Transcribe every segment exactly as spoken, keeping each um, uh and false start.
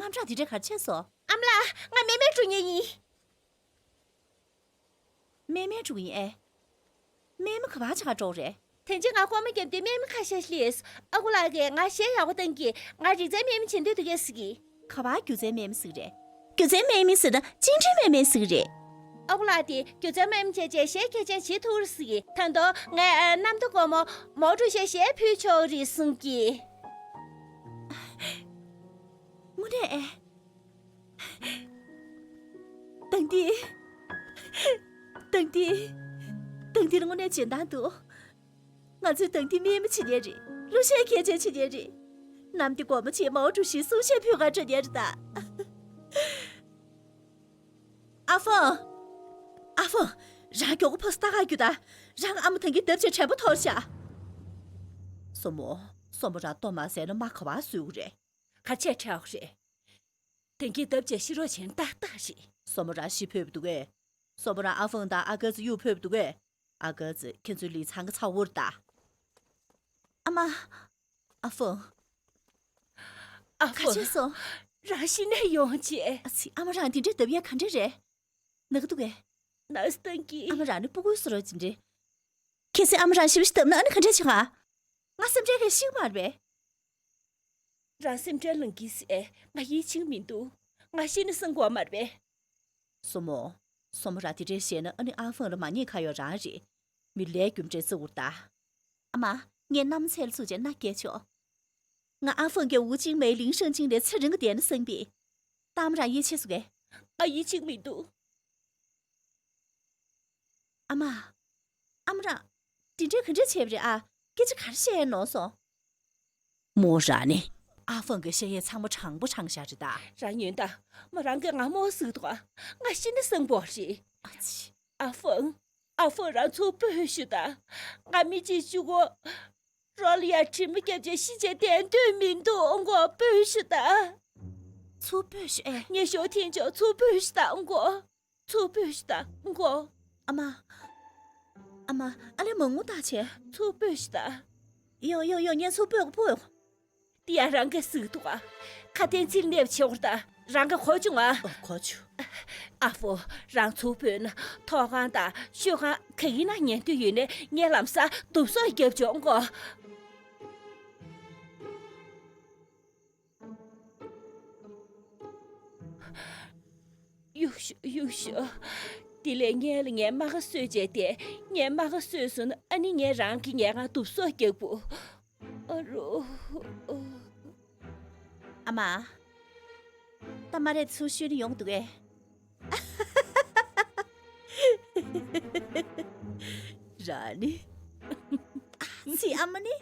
ཨམ་ཅོག་དེ་འདྲ་ག་རེ་བྱས་སོང་། ཨ་མ་ལགས། ང་རྨས་མེད་འགྲོ་མཁན་ཡིན། རྨས་མེད་འགྲོ་གི་ཡིན་ཨེ། རྨས་མ་ག་པར་ཆགས་འགྲོ་རེད། དེ་རྗེས་ང་ཀོ་མ་བརྒྱབ་དུས་རྨས་མ་ཁ་ཤས་སླེབས། ཨ་ཁུ་ལགས་ཀྱིས་ང་གཞས་ཡག་པོ་བཏང་གིས། ང་རིག་རྩལ་རྨས་མ་བྱེད་འདོད་འདུག་གས་ཟེར་གི། ག་པར་སྒྱུ་རྩལ་རྨས་མ་ཟེར་གི་རེད། སྒྱུ་རྩལ་རྨས་མ་ཟེར་ན་བཅིངས་འགྲོལ་རྨས་མ་ཟེར་གི་རེད། ཨ་ཁུ་ལགས་དེ་སྒྱུ་རྩལ་རྨས་མ་བྱས་བྱས་གཞས་གལ་ཆེན་བྱེད་ཐུབ་རེད་ཟེར་གི། ད་དུང་ངས་ཨ། གནམ་བདེ་སྒོ་མོ་མོ་ཊ་གཞས་གཞས་ཕུལ་ཆོག་རེད་གསུང་གི། དངོས་གནས་ཨེ། དང་ཏི། དང་ཏི། དང་ཏི་ལ་དངོས་གནས་སྦྱིན་བདག་འདུག་ང་ཚོས་དང་ཏི་རྨས་མ་བྱེད་མཁན་རེད། གླུ་གཞས་གལ་ཆེན་བྱེད་མཁན་རེད། གནམ་བདེ་སྒོ་མོ་ཆེ་མའོ་ཀྲུའུ་ཞིའི་གསུང་བཤད་ཕུལ་ག་འགྲོ་མཁན་རེད་ད། ཨ་ཧྥང་། ཨ་ཧྥང་། རང་མགྱོགས་པོ་ཕར་ལྟ་ག་རྒྱུགས་དང་། རང་ཨ་མ་དང་གི་འདབ་ཆགས་དྲན་པ་འཐོར་ཤག་སྲུ་མོ། སྲུ་མོ་རང་ལྟོ་མ་ཟས་ན་མ་ག་པར་གསོ་གི་རེད། ག་ཆད་ཁྲལ་རེད། དེང་གི་འདབ་ཆགས་ཤི་རོགས་བྱེད་ན་ཏག་ཏག་རེད། སྲུ་མོ་རང་ཤི་ཕོད་པ་འདུག་གས། སྲུ་མོ་རང་ཨ་ཧྥང་དང་ཨ་ཀ་ཙི་གཡུག་ཕོད་པ་འདུག་གས། ཨ་ཀ་ཙི་ཁྱེད་ཚོའི་ལི་ཚང་གི་ཚ་བོ་རེད་ད། ཨ་མ། ཨ་ཧྥང་། ཨ་ཧྥང་། ག་བྱས་སོང་། རང་ཤི་ནས་ཡོང་བྱས། ཨ་ཙི། ཨ་མ་རང་དེ་འདྲའི་འདབ་ཡག་ག་འདྲ་རེད། ན་གི་འདུག་གས། ན་སྟངས་ཀྱིས། ཨ་མ་རང་ནི་སྤུ་གུའི་བཟོ་འདྲ་ཅིག་རེད། གལ་སྲིད་ཨ་མ་རང་ཞེ་པོ་ཞིག་བཏབ་ན་ཨ་ནི་ག་འདྲ་བྱེད་ག་ང་སེམས་ཁྲལ་གང་ཡང་ཤེས་ཀྱི་མ་རེད་པས། རང་སེམས་ཁྲལ་ལངས་ཀྱིས་ཟེར་ང་ཡིད་ཆེས་མི་འདུག་ང་ཤི་ན་གསང་དགོས་མ་རེད་པས། སྲུ་མོ། སྲུ་མོ་རང་དེ་འདྲས་བཤད་ན་ཨ་ནི་ཨ་ཧྥང་ལ་མ་ཉེས་ཁ་ཡོད་རང་རེད། མི་ལས་རྒྱུ་འབྲས་བརྩི་དགོས་ད། ཨ་མ། ངས་གནམ་ཚལ་ཚུགས་བྱས་མནའ་སྐྱེལ་ཆོག་ང་ཨ་ཧྥང་གིས་ཝུ་ཅིང་མེའི་ལིང་ཧྲེང་ཅིང་ལས་ཚེ་རིང་གི་བསྡད་ན་བསམ་པས། ད་ཨ་མ་རང་ཡིད་ཆེས་སོང་གས། ང་ཡིད་ཆེས་མི་འདུག་ཨ་མ། ཨ་མ་རང་། དེ་འདྲས་ག་འདྲས་བྱས་པ་རེད་ཨ། སྐད་ཆ་ག་རེ་བཤད་ཡས་ནོར་སོང་། མོ་རང་ནི། ཨ་ཧྥང་གི་གཞས་ཡས་ཚང་མ་དྲང་པོ་དྲངས་བཞག་རེད་ད། རང་ཉོན་དང་། མོ་རང་གིས་ང་རྨོ་ཟུག་འདུག་ཨ། ང་ཤི་ན་གསང་དགོས་རེད། ཨ་ཙི། ཨ་ཧྥང་། ཨ་ཧྥང་རང་ཚུར་ཕེབས་ཤོག་དང་། ང་མི་གཅིག་གཅིག་པོ། རོ་ལ་ཡ་དྲི་མ་བརྒྱབ་བྱས་ཤི་བྱས་བསྡད་འདོད་མི་འདུག་མགོ་ཕེབས་ཤོག་དང་། ཚུར་ཕེབས་ཤོག་ཨེ། ངས་ཞོ་འཐེན་ཆོག་ཚུར་ཕེབས་ཤོག་དང་མགོ། ཚུར་ཕེབས་ཤོག་དང་མགོ། ཨ་མ། ཨ་མ། ཨ་ལས་མ་ངུ་ད་བྱས། ཚུར་ཕེབས་ཤོག་དང་། ཡོ་ཡོ་ཡོ། ངས་ཚུར་ཕེབས་གོ་ཕོ། དེ་ཡང་རང་གིས་ཟིག་འདུག་ཨ། ཁ་དན་ཚིག་གནས་པ་བྱེད་འོར་ད། རང་གིས་གོ་བྱུང་ཨ། ཨོ་གོ་བྱུང་། ཨ་ཕོ། རང་ཚུར་ཕེབས་ན་ཐོག་ཁང་དང་ཤོག་ཁང་ག་གི་ན་ཉན་དུ་ཡོད་ནས་ངས་ལམ་སང་བསྡུ་གསོག་རྒྱབ་ཆོག་མགོ། གཡུག་ཤོག་གཡུག་ཤོག་དེ་ལས་སྔོན་ལ་ངས་རྨ་ཁ་གསོས་བྱས་ཏེ། ངས་རྨ་ཁ་གསོས་སོང་ན་ཨ་ནི་ངས་རང་གི་ཉལ་ཁང་བསྡུ་གསོག་རྒྱག་དགོས། ཨ་རོ། ཨ་མ། ད་མ་རེད་ཚུར་ཤོད་ནི་ཡོང་འདུག་གས། ར་ནི། ཨ་ཙི། ཨ་མ་ནི།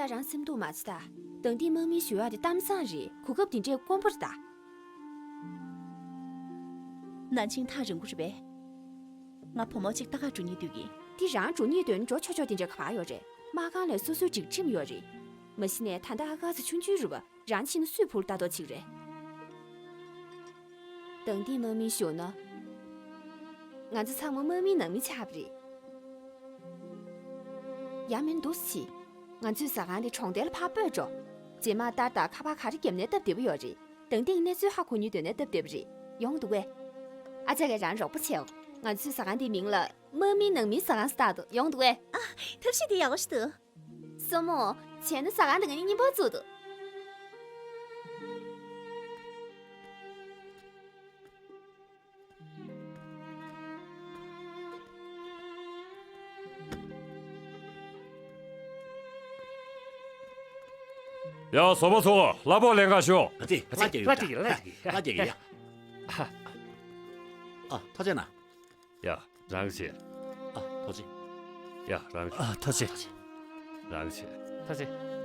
ད་རང་སེམས་སྡུག་མ་བྱེད་ད། དང་ཏིང་དམག་མིའི་ཞུ་ཡག་དེ་གཏམ་བཟང་རེད། གོ་སྐབས་དེ་འདྲས་དཀོན་པོ་རེད་ད། ན་ཆིང་ཐག་རིང་པོ་རེད་པས། ང་བུ་མོ་གཅིག་ལྟ་ག་འགྲོ་སྙིང་འདོད་ཀྱིན། འདི་རང་འགྲོ་སྙིང་འདོད་ན་འགྲོ་ཆོག་ཆོག་དེ་འདྲས་ག་པར་ཡོད་རེད། དམག་ཁང་ལ་སོ་སོའི་སྒྲིག་ཁྲིམས་ཡོད་རེད། མ་གཞི་ནས་ད་ལྟ་ཨ་ཀ་ཚ་ཆུང་ཆུང་རེད་པ། རང་ཕྱིན་ན་སུས་བུར་ལྟ་རྟོག་བྱེད་ཀྱི་རེད། དང་ཏིང་དམག་མི་ཞུ་ན། ང་ཚོ་ཚང་མ་དམག་མིའི་ནང་མི་ཆགས་པ་རེད། ཡང་མིན་འདུག་སེ་བྱེད། ང་ཚོའི་ཟ་ཁང་དེ་གྲོང་རྡལ་ལ་ཕར་སྤོས་འགྲོ། རྗེས་མ་ལྟར་དང་ཁ་པར་ག་རེ་བརྒྱབ་ནའི་སྟབས་བདེ་པོ་ཡོད་རེད། དང་ཏིང་གནས་ཚུལ་ཧ་གོ་སྙིང་འདོད་ནའི་སྟབས་བདེ་པོ་རེད། ཡོང་འདུག་གས། ཨ་ཅག་གིས་རང་རོགས་པ་བྱེད་འོ། ང་ཚོའི་ཟ་ཁང་དེའི་མིང་ལ་དམག་མིའི་ནང་མིའི་ཟ་ཁང་ཟེར་བཏགས་འདུག་ཡོང་འདུག་གས། ཨ། ཐབས་ཤེས་དེ་ཡག་པོ་ཞིག་འདུག་སྲུ་མོ། བྱས་ན་ཟ་ཁང་དེ་ང་གཉིས་མཉམ་པོ་བཙུགས་འདུག་ཡ། བཟོ་པ་ཚོ་གླ་ཕོགས་ལེན་ག་ཤོག་ཨ་ཙི། གླ་རྒྱག་ཡོད་ད། གླ་རྒྱག་ཡོད་ཡ། ཨ། ཐུགས་རྗེ་གནང་། ཡ། རང་བྱེད། ཨ། ཐུགས་རྗེ། ཡ། རང་བྱེད། ཨ། ཐུགས་རྗེ། རང་བྱེད། ཐུགས་རྗེ།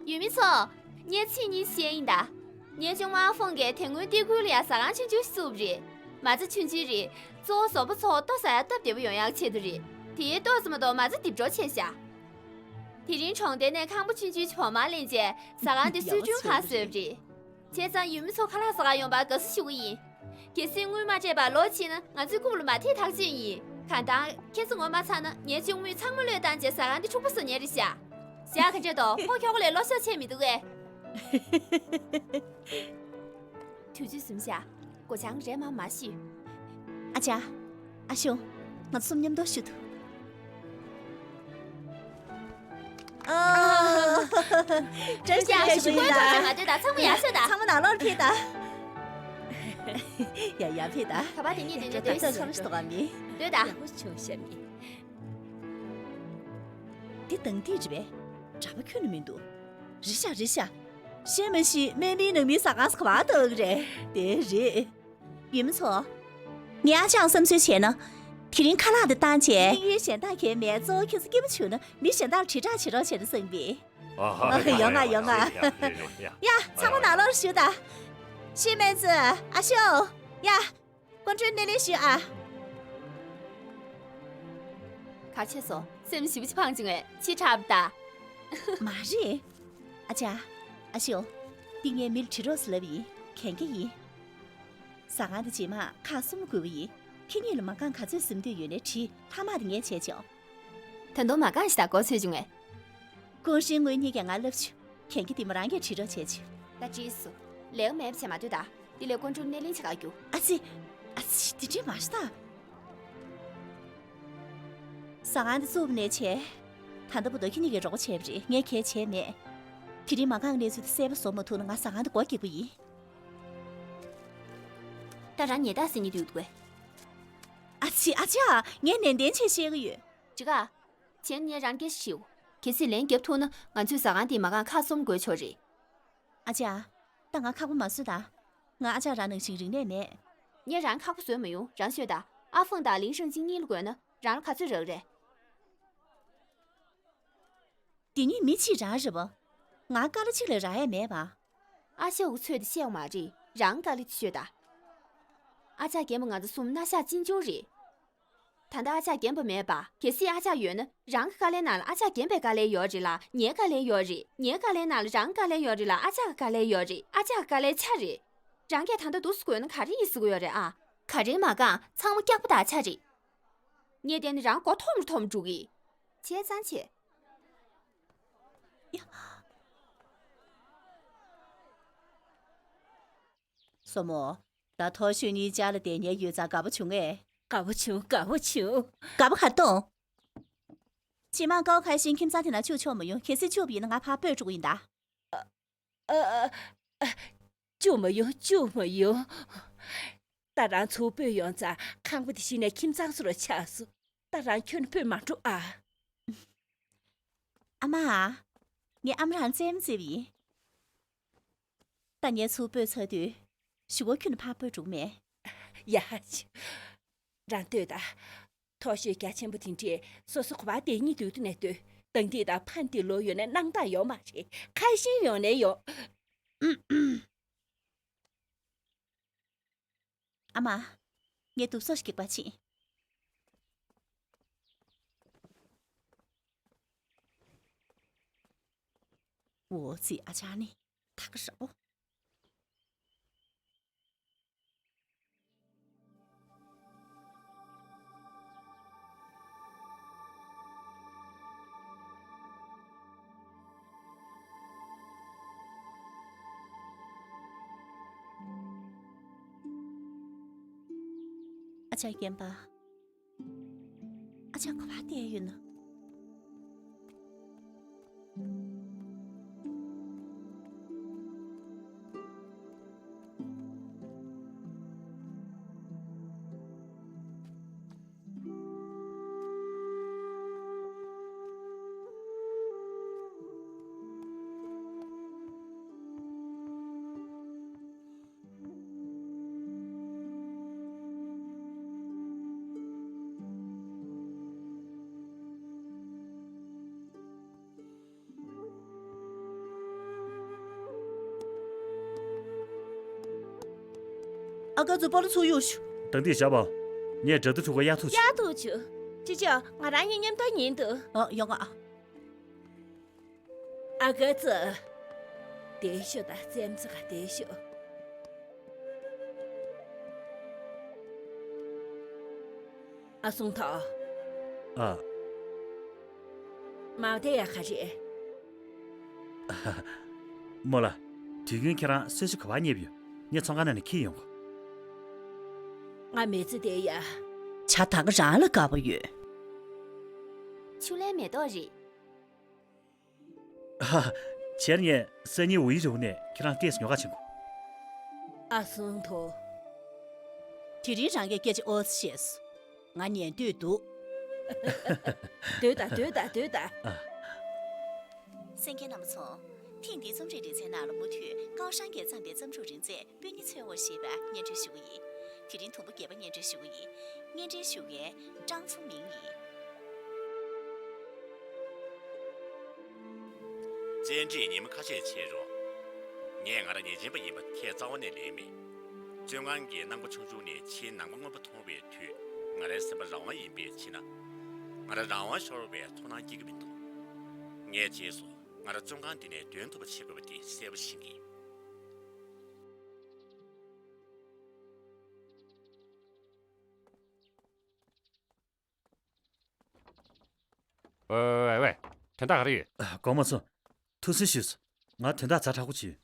ཡུལ་མི་ཚོ། ངས་ཚིག་གཉིས་བཤད་ཡིན་ད། ངའི་གཅུང་མོ་ཨ་ཧྥང་གིས་དེ་སྔོན་སྟེགས་ཁུལ་ལ་ཡ་ཟ་ཁང་ཆུང་ཆུང་ཞིག་བཙུགས་པ་རེད། མ་རྩ་ཆུང་ཆུང་རེད། གཙོ་བོ་བཟོ་པ་ཚོ་ལྟོ་ཟ་ཡ་སྟབས་བདེ་པོ་ཡོང་ཡག་ཆེད་དུ་རེད། དེ་ཡི་ལྟོ་ཙམ་མ་གཏོགས་མ་རྩ་རྡིབ་འགྲོ་ཆེ་ཤག་དེ་རིང་གྲོང་རྡལ་ནས་ཁང་པ་ཆུང་ཆུང་ཞིག་བོགས་མར་ལེན་བྱས་ཟ་ཁང་དེ་གསོ་སྐྲུན་ཁང་བཟོས་པ་རེད། བྱས་ཙང་ཡུལ་མི་ཚོ་ཁ་ལག་ཟ་གར་ཡོང་བར་དགའ་བསུ་ཞུ་གི་ཡིན། གལ་སྲིད་དངུལ་མ་སྤྲད་པར་ལོག་ཕྱིན་ན་ང་ཚོའི་རྐུབ་ལ་མ་ཐེབས་ཐག་ཆོད་ཡིན། གང་ལྟར་ཁྱེད་ཚོ་ངོ་མ་ཚ་ན་ངའི་གཅུང་མོས་ཚང་མ་བློས་བཏང་བྱས་ཟ་ཁང་འདི་འཁྲུག་པོ་བཟོ་མཁན་རེད་ཤག་བཞག་ག་འདྲ་འདུག་ཕོ་ཁྱོ་ག་ལས་ལོ་ཤོག་ཆད་མི་འདུག་གས། དུས་ཚོད་ཟིན་ཤག་སྒོ་བྱང་རེས་མ་མ་ཞུས། ཨ་ཅག་ཨ་ཞོ། ང་ཚོ་གསུམ་མཉམ་དུ་ཞུ་ཐུབ། ཨ། བཀྲ་ཤིས་བདེ་ལེགས་ཞུ་གི་ཡིན་ད། ང་ཚོས་ད་ཚང་མ་ཡར་ཤོག་ད། ཚང་མ་ནང་ལོགས་ཕེབས་ད། ཡ་ཡ་ཕེབས་ད། ག་པར་དེ་གཉིས་དེ་འདྲ་སྡོད་ཤིག་ཚང་མ་ཞིག་ཐོག་མི་སྡོད་ད། ཡག་པོ་བྱུང་ཤག་མི། དེ་དང་དེ་རེད་པས། གྲྭ་པ་ཁྱོན་ནས་མི་འདུག་རེད་ཤག་རེད་ཤག་ཤེས་མ་ཤེས་སྨན་པའི་ནང་མིའི་ཟ་ཁང་ཟ་ཁ་བ་ལྟ་བུ་རེད། དེ་རེད། ཡུལ་མི་ཚོ། ངས་ཨ་ཅག་བསམ་ཚུལ་བྱས་ན། དེ་རིང་ཁ་ལག་དེ་བཏང་བྱས། དམིགས་ཡུལ་གཞན་དག་གས་མེད་གཙོ་བོ་ཁྱེད་ཚོ་སྐྱིད་པོ་བྱུང་ན་མི་གཞན་དག་ལ་དྲིལ་བསྒྲགས་བྱེད་རོགས་བྱས་ན་བསམ་པས། ཨ་ཧ། ཡོང་ང་ཡོང་ང་། ཡ། ཚང་མ་ནང་ལོགས་ཞུགས་དང་། ཤི་མེན་ཙི། ཨ་ཤོ། ཡ། ཀོན་ཀྲོལ་སྣེ་ལེན་ཞུས་ཨ། ག་བྱས་སོང་། སེམས་ཞེ་པོ་ཅིག་ཕངས་བྱུང་ངས། ཕྱི་དྲགས་པ་ད། མ་རེད། ཨ་ཅག་ཨ་ཤོ། འདི་ངས་མི་ལ་དྲི་རོགས་ཟེར་ལབ་ཡིན། གན་རྒྱ་ཡིན། ཟ་ཁང་འདི་རྗེས་མ་ཁག་གསུམ་དགོས་པ་ཡིན། ཁྱེད་གཉིས་ལ་མ་རྐང་ག་ཚོད་ཟིན་འདོད་ཡོད་ནའི་དྲིས། ལྷག་མ་དེ་ངས་བྱས་ཆོག་ད་དུང་མ་རྐང་ཞིག་དང་གོ་ཚོད་བྱུང་ངས། ཀུང་ཧྲེང་དངོས་གཉིས་ཀྱིས་ང་ལབ་བྱུང་། གན་རྒྱ་འདི་མོ་རང་གིས་དྲི་རོགས་བྱས་བྱུང་། ད་བྲིས་སོ། ལས་ཀ་མེད་པ་བྱས་མ་སྡོད་ད། འདི་ལས་ཀོན་ཀྲོལ་སྣེ་ལེན་བྱེད་ག་རྒྱུགས། ཨ་ཙི། ཨ་ཙི། དེ་འདྲས་མ་རེད་ད། ཟ་ཁང་འདི་བཙུགས་པ་ནས་བྱས། ད་ལྟ་བར་དུ་ཁྱེད་གཉིས་ཀྱིས་རོགས་པ་བྱས་པ་རེད། ངས་གང་ཡང་བྱས་མེད། དེ་རིང་མ་རྐང་གི་གནས་ཚུལ་དེ་གསལ་པོ་བཟོ་མ་ཐུབ་ན་ང་ཟ་ཁང་འདི་སྒོ་འགེབས་ཀྱི་ཡིན། ད་རང་ཉེས་རྡུང་ཟེར་མཁན་འདུག་གས། ཨ་ཙི། ཨ་ཅག་ངས་ནན་ཏན་བྱས་བཤད་ཀྱི་ཡོད། འགྲིག་ག་བྱས་ན་ངས་རང་སྐད་ཆ་ཞུ། གལ་སྲིད་ལན་བརྒྱབ་ཐུབ་ན་ང་ཚོས་ཟ་ཁང་འདིའི་མ་རྐང་ཁག་གསུམ་དགོས་ཆོག་རེད། ཨ་ཅག་ད་ང་ཁག་པོ་མ་བཟོ་ད། ང་ཨ་ཅག་རང་ནང་བཞིན་རིག་གནས་མེད། ངས་རང་ཁག་པོ་བཟོས་མ་ཡོང་། རང་ཤོད་ད། ཨ་ཧྥང་དང་ལིང་ཧྲེང་ཅིན་གཉིས་ལ་དགོས་ན་རང་ལ་ག་ཚོད་རག་རེད། དེ་གཉིས་མི་གཅིག་རང་རེད་པ། ང་དཀའ་ལས་གཅིག་ལས་རག་ཡ་མེད་པ། ཨ་ཅག་གི་ཚོད་དེ་བཤད་དགོས་མ་རེད། རང་དཀའ་ལས་དེ་ཤོད་ད། ཨ་ཅག་རྒན་པོ་ང་ཚོ་གསུམ་སྣ་ཤག་གཅིག་མཚུངས་རེད། ད་ལྟ་ཨ་ཅག་རྒན་པོ་མེད་པ། གལ་སྲིད་ཨ་ཅག་ཡོད་ན་རང་གི་དཀའ་ལས་ནང་ལ་ཨ་ཅག་རྒན་པའི་དཀའ་ལས་ཡོད་རེད་ལ། ངའི་དཀའ་ལས་ཡོད་རེད། ངའི་དཀའ་ལས་ནང་ལ་རང་གི་དཀའ་ལས་ཡོད་རེད་ལ། ཨ་ཅག་གི་དཀའ་ལས་ཡོད་རེད། ཨ་ཅག་གི་དཀའ་ལས་ཆ་རེད། རང་གིས་ད་ལྟ་འདུག་སེ་དགོས་ན་ག་རེ་ཡིན་ཟེར་གྱི་ཡོད་རེད་ཨ། ག་རེ་མ་གང་། ཚང་མ་སྐྱག་པ་དང་ཆ་རེད། ངས་བལྟས་ན་རང་མགོ་འཐོམ་རུ་འཐོམ་འགྲོ་གི། བྱས་ཙང་བྱས། ཡ། སྲུ་མོ། ད་ཐོ་ཤོས་གཉིས་ཅ་ལག་དེ་ཉལ་ཡོད་ཙང་དགའ་པོ་བྱུང་ངས། དགའ་པོ་བྱུང་། དགའ་པོ་བྱུང་། དགའ་པོ་ག་རེ་གཏོང་། རྗེས་མ་ཀའོ་ཁའེ་ཤིན་ཁྱིམ་ཚང་དེ་ནང་བཅུག་ཆོག་མ་ཡོང་། གལ་སྲིད་བཅུག་པ་ཡིན་ན་ང་ཕར་སྤོས་འགྲོ་གི་ཡིན་ད། ཨ། ཨ། ཨ། བཅུག་མ་ཡོང་། བཅུག་མ་ཡོང་། ད་རང་ཚུར་སྤོས་ཡོང་ཙང་ཁང་པ་དེ་གཞི་ནས་ཁྱིམ་ཚང་བཟོ་འདྲ་ཆགས་སོང་། ད་རང་ཁྱོན་ནས་སྤོས་མ་འགྲོ་ཨ། ཨ་མ། ངས་ཨ་མ་རང་རྩེད་མོ་རྩེ་བ་ཡིན། ད་ངས་ཚུར་སྤོས་ཚར་དུས། གཞུག་གུ་ཁྱོད་ནི་ཕར་སྤོས་འགྲོ་གི་མེད། ཡ། རང་ལྟོས་དང་། ཐོ་ཤོས་རྒྱ་ཆེན་པོ་དེ་འདྲས་སོ་སོ་ག་པར་བསྡད་སྙིང་འདོད་དུས་ནས་སྡོད། དང་དེ་དང་ཕན་དེ་ལོ་ཡོད་ན་སྣང་དག་ཡོད་མ་རེད། ཁ་ཤས་ཡོང་ནས་ཡོང་། ཨ་མ། ངས་དུག་སོགས་ཤིག་གེགས་པར་ཕྱིན། འོ་ཙི། ཨ་ཅག་ནི་ཐག་རིང་པོ། ཨ་ཅག་རྒན་པ། ཨ་ཅག་ག་པར་བསྡད་ཡོད་ན། ཨ་ཀ་ཚོ་པ་ལོ་ཚུགས་ཡོད་ཤུ། དང་དེ་བཞག་པ། ངས་འགྲ་ཐུག་ཐུག་ག་ཡག་ཐུག་ཆུ། ཡག་ཐུག་ཆུ། ཅི་ཅག་ང་རང་གཉིས་མཉམ་ཐག་ཉིན་དུ། ཨ་ཡོང་ཨ། ཨ་ཀ་ཚོ། བསྡད་ཤོག་ད་རྩེད་མོ་རྩེ་ག་བསྡད་ཤོག་ཨ་སུང་ཐོ། ཨ། མ་བསྡད་ཡ་ག་རེད། རྨོ་ལགས། དུས་རྒྱུན་ཁྱེད་རང་གསོལ་ཇ་ག་པར་རྙེད་ཡོད། ངས་ཚོང་ཁང་ནང་ནས་འཁྱེར་ཡོང་གོ། ང་མི་ཚེ་འདི་ཡ། ཇ་ད་ག་རང་ལ་དགའ་པོ་ཡོད། ཆུ་ལེན་མེ་ཏོག་རེད། ཧ། བྱས་ན་ངས་སང་ཉིན་ཝུའུ་ཡི་རི་བོ་ནས་ཁྱེད་རང་ཏོག་ཙམ་ཉོ་ག་ཕྱིན་གོ། ཨ་སུང་ཐོ། དེ་རིང་རང་གིས་སྐད་ཆ་ཨོ་ཙི་བཤད་སོང་། ང་ཉན་འདོད་འདུག་སྡོད་ད་སྡོད་ད་སྡོད་ད། ཨ། གསན་མཁན་རྣམ་པ་ཚོ། ཐེངས་འདིའི་རྩོམ་རིག་ལེ་ཚན་ནང་ལ་མུ་མཐུད་ཀའོ་ཧྲང་གིས་བརྩམས་པའི་བརྩམས་ཆོས་རིག་རྩལ་སྤུན་ཉེ་འཚོལ་བ་ཞེས་པ་སྙན་སྒྲོན་ཞུ་གི་ཡིན། དེ་རིང་དུམ་བུ་བརྒྱད་པ་སྙན་སྒྲོན་ཞུ་གི་ཡིན། སྙན་སྒྲོན་ཞུ་མཁན་ཀྲང་ཧྥུ་མིང་ཡིན། བཙན་ཁྲིད་ཉི་མ་ཁ་ཤས་བྱས་རོགས། ངས་ང་རང་ཉེས་ཅན་པ་ཡིན་པ་ཁྱེད་རྩ་བ་ནས་ལེན་མེད། བཙོན་ཁང་གི་སྣང་བ་ཆུང་ཆུང་ནས་ཕྱིའི་ནང་པ་མངོན་པ་མཐོང་བའི་དུས་ང་རའི་སེམས་པ་རང་དབང་ཡིན་པས་ཕྱིན་ན། ང་རང་རང་དབང་ཤོར་བའི་ཚོར་སྣང་སྐྱེ་གི་མི་འདུག་ངས་རྗེས་སུ་ང་རང་བཙོན་ཁང་འདི་ནས་འདོན་ཐུབ་པ་བྱེད་དགོས་པ་དེ་གསལ་པོ་ཤེས་ཀྱི་ཡིན། ཝེ་ཝེ་ཝེ། དོན་དག་ག་རེ་ཡོད། ཨ། དགོངས་པ་མ་ཚོམས། ཐུགས་བརྩེ་ཞུས་སོ། ང་དོན་དག་ཛ་དྲག་པོ་ཅིག་ཡོད།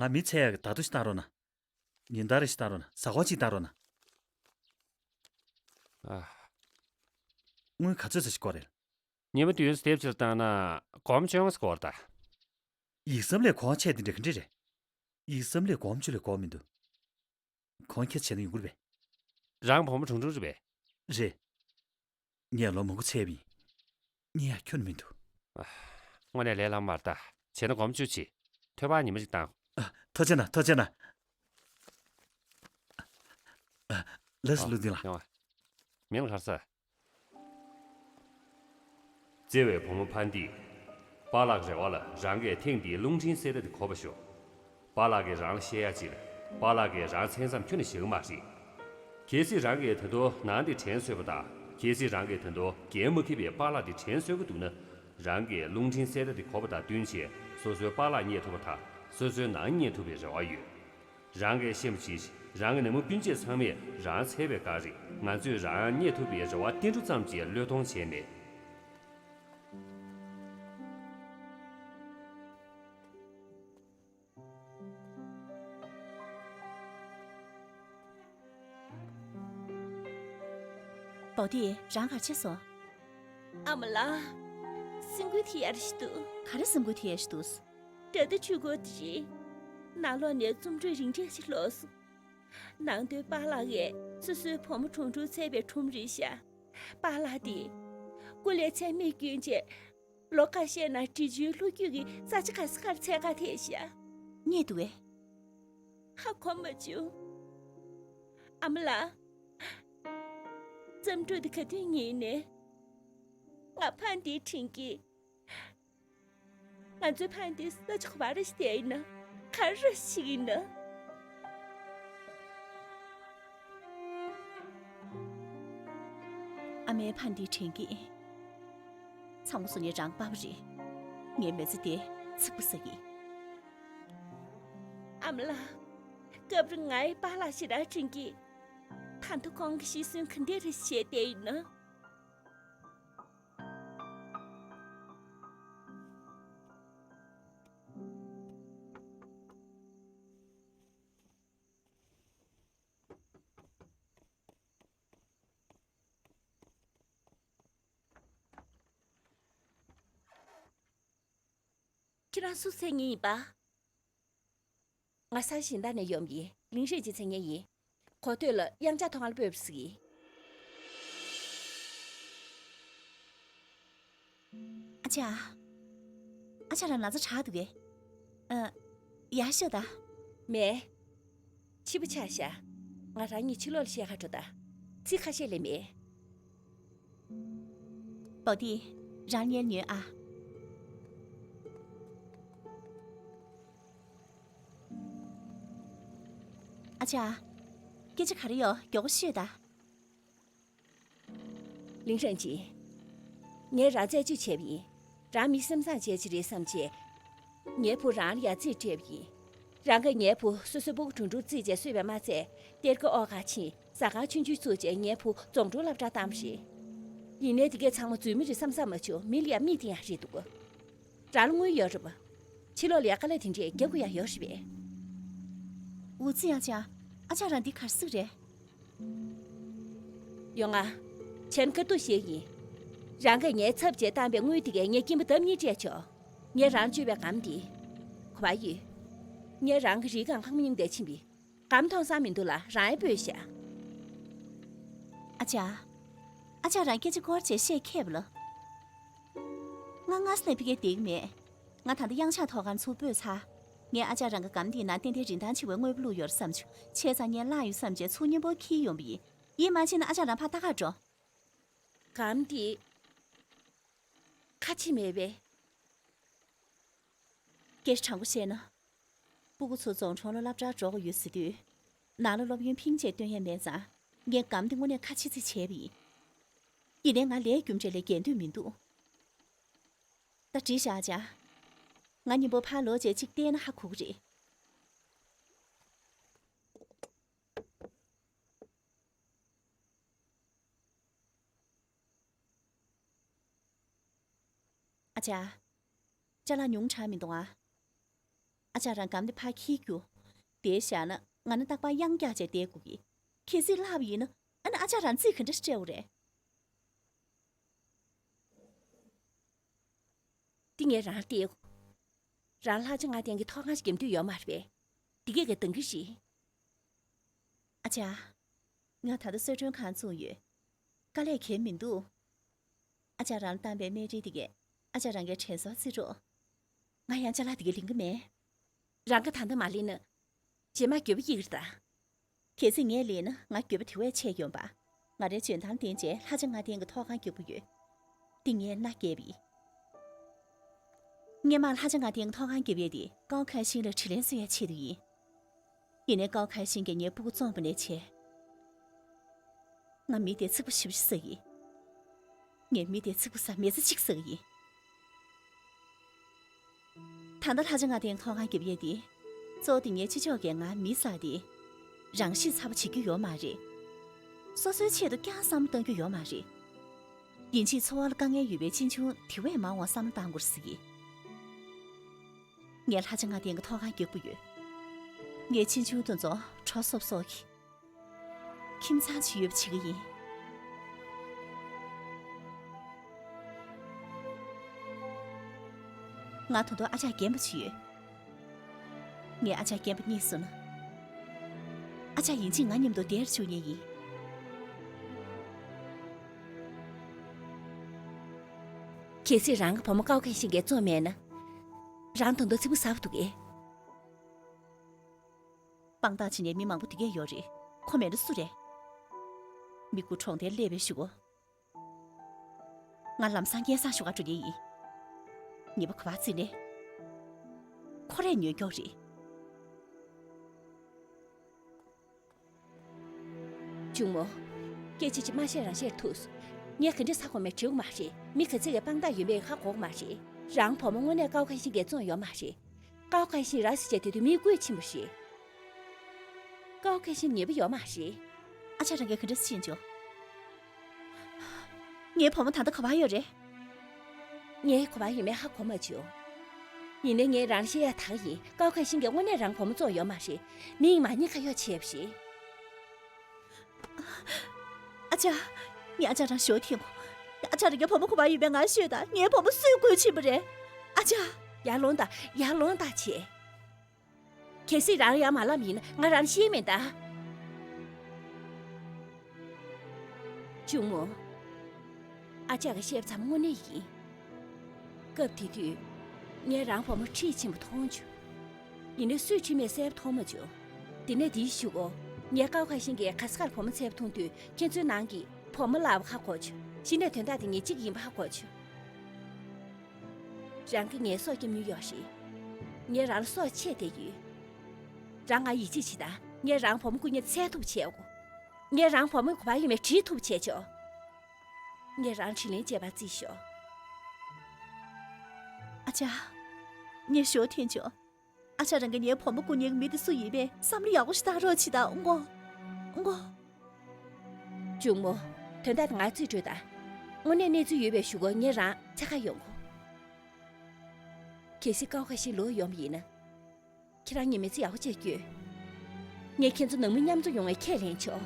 ང་མི་འཚོལ་ཡག་གི་བརྡ་ཐོ་ཞིག་བཏང་རོགས་གནང་། ཉིན་ལྟར་རེ་ཞིག་བཏང་རོགས་གནང་། གཟའ་འཁོར་གཅིག་བཏང་རོགས་གནང་། ཨ། དངུལ་ག་ཚོད་ཙམ་ཞིག་དགོས་རེད། ཉི་མ་བདུན་ཙམ་དེབ་ཕྱིར་བཏང་ན་སྒོར་མོ་བཅོ་ལྔ་ཙམ་དགོས་རེད་ད། ཡིག་ཟམ་ལས་གོང་ཆེ་དེ་འདྲ་ག་འདྲ་རེད། ཡིག་ཟམ་ལས་སྒོར་མོ་བཅུ་ལས་དགོས་མི་འདུག་གོང་ཁྱེར་བྱས་ན་ཡོང་གི་རེད་པས། རང་བུ་མོ་ཁྲུང་ཁྲུང་རེད་པས། རེད། ངས་ལོ་མང་པོ་འཚོལ་བ་ཡིན། རྙེད་ཡག་ཁྱོན་ནས་མི་འདུག་ཨ། དངོས་གནས་ལས་སླ་པོ་མ་རེད་ད། བྱས་ན་སྒོར་མོ་བཅུ་བྱེད། ཐོལ་པ་ཉི་མ་གཅིག་བཏང་། ཨ། ཐུགས་རྗེ་གནང་། ཐུགས་རྗེ་གནང་། ཨ། ལགས་སོ། ཨ། བློ་མཐུན་ལགས། ཡོང་བ། མིང་ལ་ག་རེ་ཟེར། བརྩེ་བའི་བུ་མོ་ཕན་ཏི། པཱ་ལགས་རེ་བ་ལ་རང་གིས་ཐེངས་འདིའི་རླུང་འཕྲིན་གསལ་བརྡ་དེ་གོ་བར་ཤོག་པཱ་ལགས་ཀྱིས་རང་ལ་བཤད་ཡ་ཅིག་པཱ་ལགས་ཀྱིས་རང་མཚན་ཙམ་ཁྱོན་ནས་བཞེས་ཀྱི་མ་རེད། གལ་སྲིད་རང་གིས་ད་དུང་ནང་དེ་དྲན་གསོས་པ་དང་། གལ་སྲིད་རང་གིས་ད་དུང་འགན་མ་འཁྱེར་བའི་པཱ་ལགས་དེ་དྲན་གསོས་ཀྱི་འདུག་ན། རང་གིས་རླུང་འཕྲིན་གསལ་བརྡ་དེ་གོ་བ་དང་བསྟུན་བྱས་སོ་སོའི་པཱ་ལགས་རྙེད་ཐུབ་པ་དང་། སོ་སོའི་ནང་རྙེད་ཐུབ་པའི་རེ་བ་ཡོད། རང་གིས་ཤེས་པ་ཇི་བཞིན་རང་གི་ནང་མི་སྤུན་མཆེད་ཚང་མས་རང་འཚོལ་བའི་བཀའ་དྲིན། ང་ཚོས་རང་རྙེད་ཐུབ་པའི་རེ་བ་བརྟན་འགྲོ་ཙམ་གྱིས་བློས་གཏོང་བྱས་མེད། བོ་ཏི། རང་ག་རེ་བྱས་སོང་། ཨ་མ་ལགས། སེམས་འགུལ་ཐེབས་ཡག་ཞིག་འདུག་ག་རེ་སེམས་འགུལ་ཐེབས་ཡག་ཞིག་འདུག་རེད་ད། ཆུ་ཁོལ་དེ་རེད། ནང་ལོགས་ནས་རྩོམ་འཕྲུལ་རིག་འགྲེམས་ཤིག་ལོག་སོང་། ནང་དོན་པཱ་ལགས་ཀྱིས་སོ་སོའི་བུ་མོ་ཁྲུང་ཁྲུང་བཙས་པའི་ཁྲོམ་རེད་ཤག་པཱ་ལགས་དེ་སྐུ་ལས་ཚད་མེད་བསྐྱོན་རྗེས། ལོ་ཁ་ཤས་ནང་འབྲི་ཆུའི་ལྷོ་རྒྱུད་ཀྱི་ས་ཆ་ག་ས་གར་འཚོལ་ག་ཐད་ཤག་རྙེད་འདུག་གས། ཧ་གོ་མ་བྱུང་། ཨ་མ་ལགས། རྩོམ་འཕྲུལ་དེ་ག་དུས་རྙེད་ནས། ང་ཕན་ཏིའི་དྲིན་གྱིས། ང་ཚོའི་ཕན་ཏི་ས་ཆ་ག་པར་ཞིག་བསྡད་ཡིན་ན། ག་རེ་ཞིག་ཡིན་ན། ཨ་མའི་ཕན་ཏིའི་དྲིན་གྱིས། ཚང་མ་སུ་ཉེ་རང་པ་བ་རེད། ངའི་མི་ཚེ་དེ་ཚིག་པ་ཟ་གི། ཨ་མ་ལགས། སྐབས་རེ་ངའི་པཱ་ལགས་ཞེ་དྲག་དྲན་གི། ད་དུང་ཁོང་གི་ཤི་གསོན་ག་འདྲ་རེ་བྱས་བསྡད་ཡིན་ན། ཁྱེད་རང་སུ་འཚོལ་མཁན་ཡིན་པ། ང་ས་གཞན་དག་ནས་ཡོང་གི། ལིང་ཧྲེ་ཅི་འཚོལ་མཁན་ཡིན། གོ་ཐོས་ལ་གཡང་ཆགས་ཐོག་ཁར་སྤོས་པ་ཟིག་ཡིན། ཨ་ཅག་ཨ་ཅག་རང་ན་ཚ་དྲག་འདུག་གས། ཨ། ཡར་ཤོག་ད། མེད། ཕྱི་པོ་ཆགས་ཤག་ང་རང་གཉིས་ཕྱི་ལོགས་ལ་བཤད་ག་འགྲོ་ད། ཚིག་ཁ་ཤས་ལས་མེད། བོ་ཏི། རང་ཉལ་ཉོན་ཨ། ཨ་ཅག་སྐད་ཆ་ག་རེ་ཡོད། མགྱོགས་པོ་ཤོད་ད། ལིང་ཧྲན་ཅི། ངས་རང་རྩད་གཅོད་བྱས་པ་ཡིན། རང་མི་སེམས་བཟང་ཅན་ཅིག་རེད་བསམ་བྱས། ངའི་བུ་རང་ལ་ཡ་རྩིས་སྤྲད་པ་ཡིན། རང་གིས་ངའི་བུ་སོ་སོའི་སྤུ་གུ་དྲུང་དྲུང་རྩིས་བྱས་གསོས་པ་མ་ཚད། གཏེར་ཁ་ཨོ་ཁ་ཕྱིན། ཟ་ཁང་ཆུང་ཆུང་བཙུགས་བྱས་ངའི་བུ་རྫོང་འཕྲུག་སློབ་གྲྭར་བཏང་བ་རེད། ཡིན་ནའི་དེ་གས་ཚང་མ་རྫུན་མ་རེད་བསམ་བསམ་མ་བྱུང་། མི་ལ་ཡ་མིག་བལྟས་ཡག་རེད་འདུག་རང་ལ་དངུལ་ཡོད་རེད་པ། ཕྱི་ལོགས་ལ་ཡ་དཀའ་ལས་དེ་འདྲས་རྒྱབ་དགོས་ཡག་ཡོད་རེད་པས། ཨུ་ཙི། ཨ་ཅག་ཨ་ཅག་རང་འདི་ག་རེ་ཟེར་གི་རེད། ཡོང་ང་། བྱས་ན་ཁ་ཐུག་བཤད་ཀྱི་ཡིན། རང་གིས་ངའི་ཚབ་བྱས་བཏང་པའི་དངུལ་དེ་གས་ངས་སྐྱིན་པ་ལྡབ་གཉིས་སྤྲད་ཆོག་ངས་རང་བཅོས་པའི་སྒམ་འདི། ག་པར་ཡོད། ངས་རང་གི་རིའི་སྒང་ལྷག་མ་རྙིང་བསྡད་ཕྱིན་པས། སྒམ་མཐོང་སང་མི་འདུག་ལ། རང་ཡང་སྤོས་ཤག་ཨ་ཅག་ཨ་ཅག་རང་སྐད་ཆ་སྐོར་བྱས་བཤད་མཁས་པ་ལ། ང་སྔ་ས་ནས་ཕ་གིར་བསྡད་ཀྱི་མེད། ང་ད་ལྟ་གཡང་ཆགས་ཐོག་ཁར་ཚུར་སྤོས་ཚར། ངས་ཨ་ཅག་རང་གི་སྒམ་འདིའི་ནང་ཏན་ཏན་རིན་ཐང་ཆེ་བའི་དངོས་པོ་བླུགས་ཡོད་རེད་བསམ་བྱུང་། བྱས་ཙང་ངས་བརླག་ཡོད་བསམ་བྱས་ཚུར་མཉམ་པོ་འཁྱེར་ཡོང་པ་ཡིན། ཡིད་མ་ཆེས་ན་ཨ་ཅག་རང་ཕར་ལྟ་གར་འགྲོ། སྒམ་འདི་ཁ་ཕྱེ་མེད་པས། སྐད་ཆ་དྲང་པོ་བཤད་ན། སྤུ་གུ་ཚོ་རྫོང་གྲོང་ལ་སློབ་གྲྭར་འགྲོ་དགོས་ཡོད་ཟེར་དུས། ནང་ལ་སློབ་ཡོན་ཕིང་ཅེས་སྟོན་ཡས་མེད་ཙང་། ངས་སྒམ་འདི་དངོས་གནས་ཁ་ཕྱེ་རྩིས་བྱས་པ་ཡིན། ཡིན་ནའི་ང་ལས་རྒྱུ་འབྲས་ལས་འགལ་འདོད་མི་འདུག་ད་འགྲིག་བཞག་ཅག་ང་མཉམ་པོ་ཕར་ལོག་བྱས་གཅིག་བལྟས་ན་ཧ་གོ་གི་རེད། ཨ་ཅག་ཅ་ལག་ཉུང་དྲགས་མི་འདུག་ཨ། ཨ་ཅག་རང་སྒམ་དེ་ཕར་འཁྱེར་རྒྱུགས། དེ་བཞག་ན་ང་ནི་རྟག་པར་གཡང་རྒྱག་བྱས་བསྡད་དགོས་ཀྱི། གལ་སྲིད་བརླག་པ་ཡིན་ན་ཨ་ནི་ཨ་ཅག་རང་རྩིས་ག་འདྲ་སྤྲད་དགོས་རེད། འདི་ངས་རང་ལ་སྟེར། རང་ལྷ་ལྕམ་ལྔ་ལྡན་གྱི་ཐོག་ཁང་ཞིག་རྒྱབ་འདོད་ཡོད་མ་རེད་པས། འདི་གས་ཀྱི་འདང་གི་རེད། ཨ་ཅག་ང་ད་ལྟ་གསོལ་མགྲོན་ཁང་བཙུགས་ཡོད། དཀའ་ལས་ཁྱོན་མི་འདུག་ཨ་ཅག་རང་ལ་བཏང་པའི་སྨན་རིལ་འདི་གས་ཨ་ཅག་རང་གིས་དྲན་གསོ་བརྩི་རོགས། ང་ཡང་ཅ་ལག་འདི་གས་ལེན་གི་མེད། རང་གིས་ད་ལྟ་མ་ལེན་ན། རྗེས་མ་འགྱོད་པ་སྐྱེ་གི་རེད་ད། གལ་སྲིད་ངས་ལེན་ན་ང་འགྱོད་པ་དེ་བས་ཆེ་ཡོང་པ། ང་རའི་འཇོན་ཐང་བསྟན་བྱས་ལྷ་ལྕམ་ལྔ་ལྡན་གྱི་ཐོག་ཁང་རྒྱག་གི་ཡོད། འདི་ངས་མནའ་བསྐྱལ་བ་ཡིན། སྔོན་མ་ལྷ་ལྕམ་ལྔ་ལྡན་གྱི་ཐོག་ཁང་རྒྱག་ཡས་དེ་ཀའོ་ཁ་ཤིན་ལ་དྲིན་ལན་གཟོ་ཡས་ཆེད་དུ་ཡིན། ཡིན་ནའི་ཀའོ་ཁ་ཤིན་གྱིས་ངའི་སྤུ་གུ་བཙོངས་པ་ནས་བྱས། ང་མི་དེ་ཚིག་པ་ཞེ་པོ་ཅིག་ཟ་གི་ཡིན། ངས་མི་དེ་ཚིག་པ་ཟ་མི་ཚེ་གཅིག་ཟ་གི་ཡིན། ད་ལྟ་ལྷ་ལྕམ་ལྔ་ལྡན་ཐོག་ཁང་རྒྱག་ཡས་དེ། གཙོ་བོ་དེ་ངའི་ཕྱི་ཕྱོགས་ཀྱི་ང་མི་ཟ་སྟེ། རང་ཤི་ཚ་པོ་བྱེད་རྒྱུ་ཡོད་མ་རེད། སོ་སོའི་ཆེད་དུ་ཀྱང་བསམ་བློ་གཏོང་རྒྱུ་ཡོད་མ་རེད། ཡིན་གཅིག་འཚོ་བ་ལ་དཀའ་ངལ་ཡོད་པའི་གཅེན་གཅུང་དེ་བས་མང་བ་བསམ་བློ་གཏང་དགོས་ཟེར་གི། ངས་ལྷ་ལྕམ་ལྔ་ལྡན་གྱི་ཐོག་ཁང་རྒྱག་གི་ཡོད། ངའི་གཅེན་གཅུང་དེ་ཚོ་གྲོ་སོབ་སོབ་ཀྱིས། ཁྱིམ་ཚང་ཅིག་ཡོད་པ་བྱེད་ཀྱི་ཡིན། ང་ད་དུང་ཨ་ཅག་རྒན་པ་ཅིག་ཡོད། ངས་ཨ་ཅག་རྒན་པ་རྙེད་སོང་ན། ཨ་ཅག་ཡིན་གཅིག་ང་མཉམ་དུ་བསྡད་བཅུག་མཁན་ཡིན། གལ་སྲིད་རང་གི་བུ་མོ་ཀའོ་ཁན་ཤིན་གྱིས་བཙོངས་མེད་ན། རང་ད་དུང་ཚིག་པ་ཟ་བ་འདུག་གས། དཔང་རྟགས་བྱེད་མཁན་མི་མང་པོ་དེ་གས་ཡོད་རེད། ཁོ་མེད་ན་སུ་རེད། མི་དགུ་གྲོང་རྡལ་སླེབས་པའི་གཞུག་གུ། ང་ལམ་སང་སྐལ་བཟང་ཞུ་ག་འགྲོ་གི་ཡིན། ཉེས་པ་ག་པར་བརྩིས་ནས། ཁོ་རས་ཉོས་མགྱོགས་རེད། གཅུང་མོ། སྐད་ཆ་ཅིག་མ་བཤད་རང་བཤད་ཐུབ་སོང་། ངས་ག་འདྲ་ཟ་དགོས་མེད་དྲི་བ་མ་རེད། མི་ག་ཚད་ཀྱི་དཔང་རྟགས་ཡོད་མེད་ཧ་གོ་གི་མ་རེད། རང་བུ་མོ་དངོས་གནས་ཀའོ་ཁན་ཤིན་གྱིས་བཙོངས་ཡོད་མ་རེད། ཀའོ་ཁན་ཤིན་ར་བཟི་བྱས་དེ་དུས་མིས་བརྐུས་ཕྱིན་པ་རེད། ཀའོ་ཁན་ཤིན་ཉེས་པ་ཡོད་མ་རེད། ཨ་ཅག་རང་གིས་ག་འདྲ་ཤེས་བྱུང་། ངའི་བུ་མོ་ད་ལྟ་ག་པར་ཡོད་རེད། ངས་ག་པར་ཡོད་མེད་ཧ་གོ་མ་བྱུང་། ཡིན་ནའི་ངས་རང་ལ་བཤད་ཡ་ད་ག་ཡིན། ཀའོ་ཁན་ཤིན་གྱིས་དངོས་གནས་རང་བུ་མོ་བཙོངས་ཡོད་མ་རེད། མི་ཡིན་མ་ཉེས་ཁ་གཡོག་བྱས་པ་རེད། ཨ་ཅག་ངས་ཨ་ཅག་རང་ཞོ་ཐེངས་གོ། ཨ་ཅག་རང་གི་བུ་མོ་ག་པར་ཡོད་པའི་ང་ཤོད་དང་། ངའི་བུ་མོ་སུས་བརྐུས་ཕྱིན་པ་རེད། ཨ་ཅག་ཡར་ལོངས་དང་། ཡར་ལོངས་དང་བྱས། གལ་སྲིད་རང་ཡར་མ་ལངས་པ་ཡིན་ན་ང་རང་ཤི་མེད་ད། གཅུང་མོ། ཨ་ཅག་གིས་བཤད་པ་ཚང་མ་དངོས་གནས་ཡིན། སྐབས་དེ་དུས། ངས་རང་བུ་མོ་ཁྲིད་ཕྱིན་པ་མཐོང་བྱུང་། ཡིན་ནའི་སུས་ཁྲིད་མེད་གསལ་པོ་མཐོང་མ་བྱུང་། དེ་ནས་དེའི་གཞུག་གུ། ངས་ཀའོ་ཁ་ཤིན་གྱིས་ག་ས་གར་བུ་མོ་འཚོལ་བ་མཐོང་དུས་ཁྱེད་ཚོའི་ནང་གི་བུ་མོ་ལབ་པ་ཧ་གོ་བྱུང་། གཞི་ནས་དོན་དག་དེ་ངེད་གཅིག་ཡིན་པ་ཧ་གོ་བྱུང་། རང་གིས་ངའི་སྲོག་སྐྱོབ་མྱོང་ཡོད་རེད། ངས་རང་ལ་སྲོག་ཆད་བསྡད་ཡོད། རང་ང་ཡིད་ཆེས་བྱེད་དང་། ངས་རང་བུ་མོ་སྐུ་ཉིད་འཚོལ་ཐུབ་བྱས་དགོས། ངས་རང་བུ་མོའི་ག་པར་ཡོད་མེད་དྲིས་ཐུབ་བྱས་ཆོག་ངས་རང་དྲིན་ལན་འཇལ་བར་རྩིས་ཤོག་ཨ་ཅག་ངས་ཞུ་འཐེན་ཆོག་ཨ་ཅག་རང་གིས་ངའི་བུ་མོ་སྐུ་ཉིད་མི་དེ་སུ་ཡིན་པས་བསམ་བློ་ཡག་པོ་ཞིག་བཏང་རོགས་བྱེད་དང་། ངོ་། ངོ་། གཅུང་མོ། དོན་དག་དེ་ང་རྩིས་སྤྲོད་དང་། དངོས་གནས་གནས་ཚུལ་ཡོད་པའི་གཞུག་གུ་ངས་རང་འཚོལ་ག་ཡོང་གོ་གལ་སྲིད་ཀའོ་ཁ་ཤི་ལོག་ཡོང་བ་ཡིན་ན། ཁྱེད་རང་ཉི་མའི་རྩིས་ཡག་པོ་བྱས་སྐྱོད། ངས་ཁྱེད་ཚོ་ནང་མི་མཉམ་འཛོམས་ཡོང་བའི་ཁས་ལེན་ཆོག་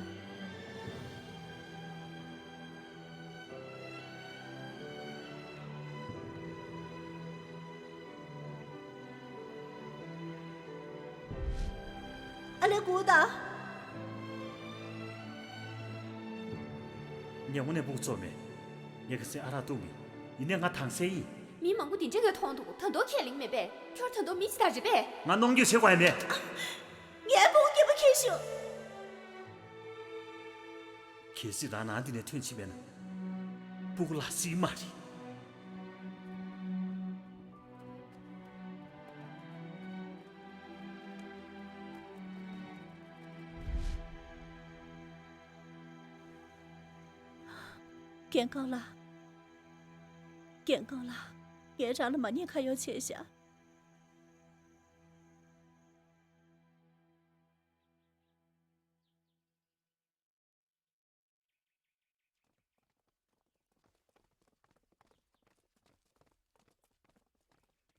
ཨ་ལས་སྒུག་དང་། ངས་དངོས་གནས་སྤུ་གུ་བཙོས་མེད། ངས་ག་ཚོད་ཨ་རག་བཏུང་མིན། ཡིན་ནའི་ང་དྭངས་གསལ་ཡིན། མི་མང་པོ་འདི་འདྲ་གིས་མཐོང་འདུག་ད་དུང་ཁས་ལེན་མེད་པས། ཁྱོད་ད་དུང་མི་ཅིག་དང་རེད་པས། ང་གནོང་འགྱོད་བྱེད་དགོས་ཡ་མེད། ངའི་སྤུ་གུ་སྐྱིད་པོ་ཁྱེར་ཤོག་གལ་སྲིད་རང་ནང་འདི་ནས་ཐོན་ཕྱིན་པས་ན། སྤུ་གུ་ལ་སྲིད་མ་རེད། རྒན་ཀའོ་ལགས། རྒན་ཀའོ་ལགས། ངས་རང་ལ་མ་ཉེས་ཁ་གཡོག་བྱས་ཤག་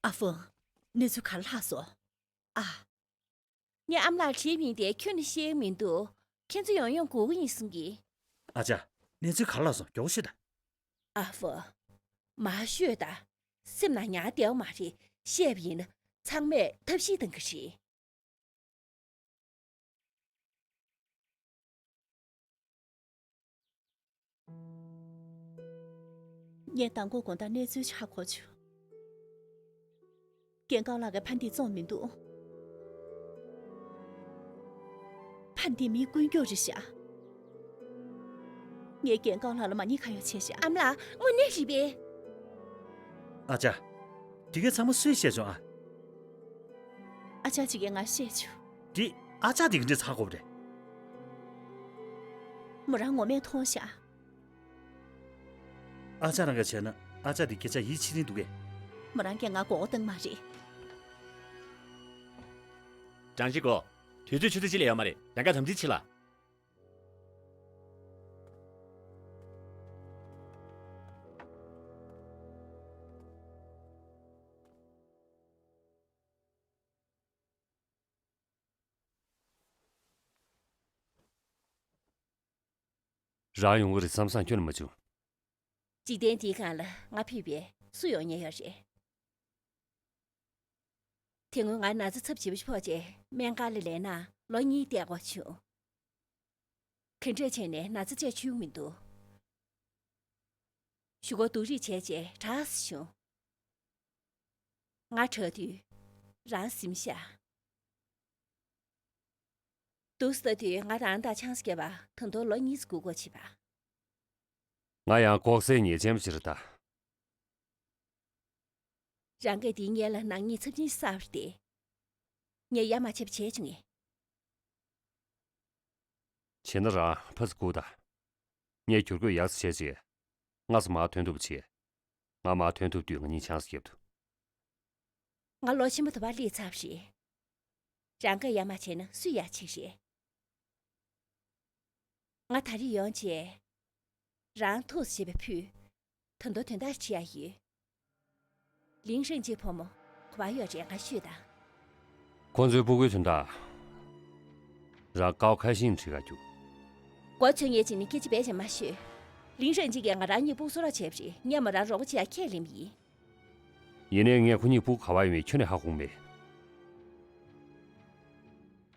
ཨ་ཧྥུང་། གནས་ཚུལ་ག་རེ་ལྷག་སོང་། ཨ། ངས་ཨ་མ་ལགས་དྲིས་མིན་ཏེ་ཁྱོན་ནས་ཤེས་ཀྱི་མི་འདུག་ཁྱེད་ཚོ་ཡང་ཡང་སྒུག་གི་ཡིན་གསུང་གི་ཨ་ཅག་གནས་ཚུལ་ག་རེ་ལྷག་སོང་། མགྱོགས་པོ་ཤོད་དང་། ཨ་ཧྥུང་། མར་ཤོད་དང་། སེམས་ནང་ཉར་བདེ་བ་མ་རེད། བཤད་པ་ཡིན་ན་ཚང་མས་ཐབས་ཤེས་གཏང་གི་རེད། ངས་མདང་དགོང་དགོང་དག་གནས་ཚུལ་ཧ་གོ་བྱུང་། རྒན་ཀའོ་ལགས་ཀྱིས་ཕན་ཏིས་བཙོངས་མི་འདུག་ཕན་ཏིས་མི་དཀོན་མཆོག་རེད་ཤག་ངས་རྒན་ཀའོ་ལགས་ལ་མ་ཉེས་ཁ་གཡོག་བྱས་ཤག་ཨ་མ་ལགས། དངོས་གནས་རེད་པས། ཨ་ཅག་དེ་གའི་ཚང་མ་སུས་བཤད་བྱུང་ཨ། ཨ་ཅག་ཅིག་གིས་ང་བཤད་བྱུང་། དེ་ཨ་ཅག་དེ་ག་འདྲས་ཚ་གོ་བ་རེད། མོ་རང་ངོ་མས་མཐོང་ཤག་ཨ་ཅག་རང་གིས་བྱས་ན་ཨ་ཅག་དེ་སྐད་ཆ་ཡིད་ཆེས་རིན་འདུག་གས། མོ་རང་གིས་ང་མགོ་སྐོར་བཏང་མ་རེད། ཀྲང་ཞི་གོ། དུས་ཚོད་ཆུ་ཚོད་གཅིག་ལས་ཡོད་མ་རེད། ཡང་བསྐྱར་དམ་འཛིན་བྱེད་ལ། རང་ཡོང་གི་རེད་བསམ་བསམ་ཁྱོན་ནས་མ་བྱུང་། འཇིག་རྟེན་འདིའི་སྒང་ལ་ང་ཕུད་པའི་སུ་ཡོང་མཁན་ཡོད་རེད། དེ་སྔོན་ང་ན་ཚ་ཚབས་ཆེ་པོ་ཞིག་ཕོག་རྗེས་སྨན་ཁང་ལ་ལས་ན་ལོ་གཉིས་བསྡད་དགོས་བྱུང་། ག་འདྲས་བྱས་ནས་ན་ཚ་བཅས་ཆོད་མི་འདུག་གཞུག་གུ་སྡུག་རུས་བྱས་རྗེས་དྲག་སེ་བྱུང་། ང་དྲག་དུས་རང་གཟིམ་ཤག་འདུག་སེ་ལྟ་དུས་ང་རང་དང་ཆང་ས་བརྒྱབ་པ་ད་དུང་ལོ་གཉིས་ཙམ་སྒུག་དགོས་བྱེད་པ། ང་ཡང་ལྐོག་ཟའི་ཉེས་ཅན་པ་ཞིག་རེད་ད། རང་གིས་དེའི་སྔོན་ལ་ནག་ཉེས་ཚབས་ཆེན་ཞིག་བསགས་པ་རེད་དེ། ངས་ཡ་མ་བྱས་པ་བྱས་བྱུང་ངས། བྱས་ན་རང་ཕར་ཚུར་སྒུག་དང་། ངས་བསྒྱུར་བཀོད་ཡག་ཙམ་བྱས་རྗེས། སྔ་ས་མར་ཐོན་ཐུབ་པ་བྱེད། ང་མར་ཐོན་ཐུབ་དུས་ང་གཉིས་ཆང་ས་བརྒྱབ་ཐུབ། ང་ལོ་ཆེན་པོ་དུ་བ་སླེབས་ཚར་བ་རེད། རང་གིས་ཡ་མ་བྱས་ན་སུས་ཡ་བྱེད་རེད། ང་ད་རེས་ཡོང་རྗེས། རང་ཐུགས་སུ་བཞེས་པའི་ཕུད། ད་དུང་དོན་དག་ཅིག་ཡ་ཡོད། ལིང་ཧྲན་ཅིན་ཕོ་མོ་ག་པར་ཡོད་རེད་ང་ཤོད་དང་། ཁོ་ཚོའི་སྤུ་གུའི་དོན་དག་རང་ཀའོ་ཁ་ཤིན་ཁྲིད་ག་རྒྱུགས། མགོ་ཚོས་ངས་ཅིག་ནི་སྐད་ཆ་བེད་སྤྱད་མ་ཤོད། ལིང་ཧྲན་ཅིན་གྱིས་ང་རང་གཉིས་སྤུ་གུ་གསོ་རོགས་བྱས་པ་རེད། ངས་མོ་རང་རོགས་པ་བྱེད་ཡ་ཁས་ལེན་པ་ཡིན། ཡིན་ནའི་ངས་ཁོ་གཉིས་སྤུ་གུ་ག་པར་ཡོད་མེད་ཁྱོན་ནས་ཧ་གོ་མེད།